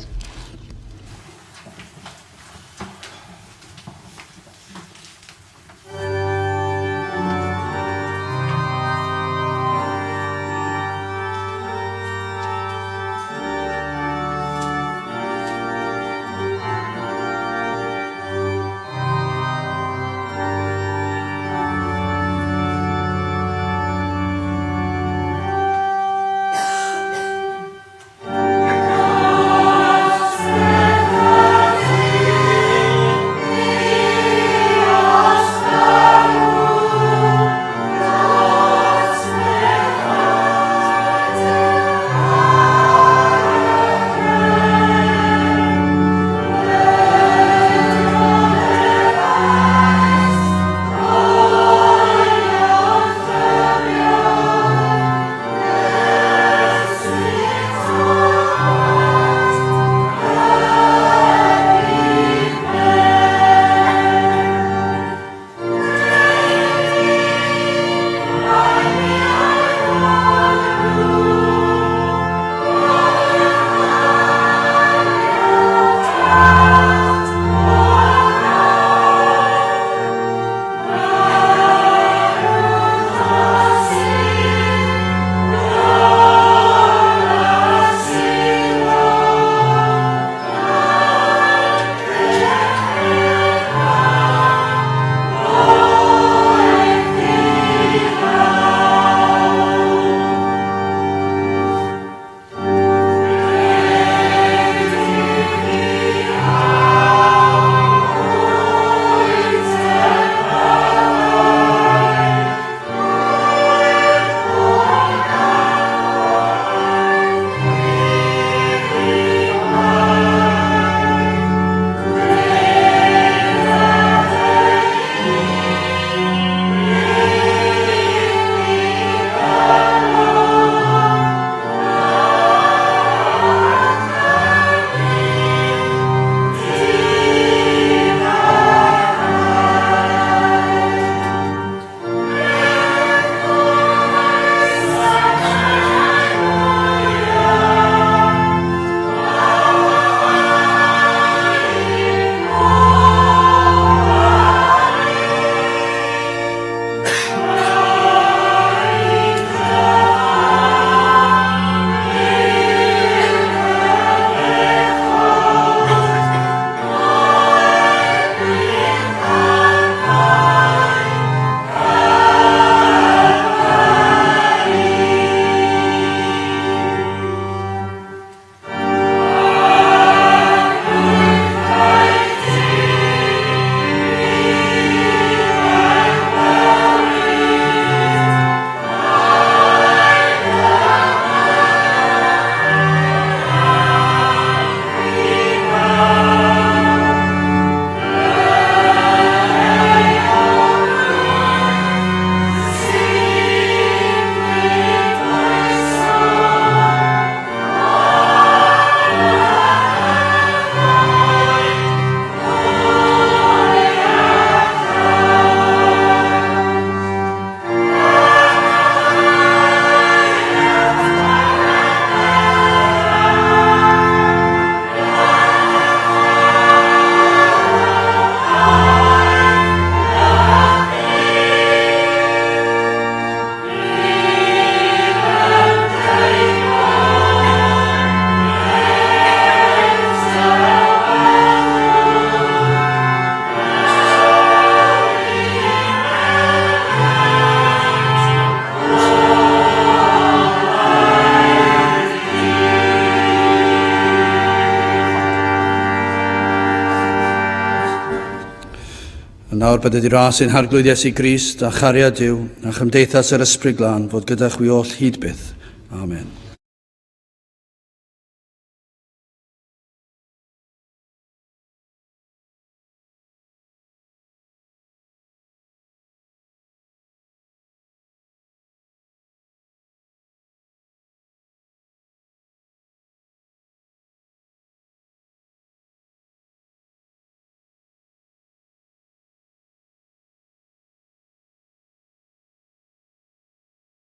nawr bydded i ras ein Harglwydd Iesu Grist a chariad Duw a chymdeithas yr Ysbryd Glân fod gyda chwi oll hyd byth. Amen.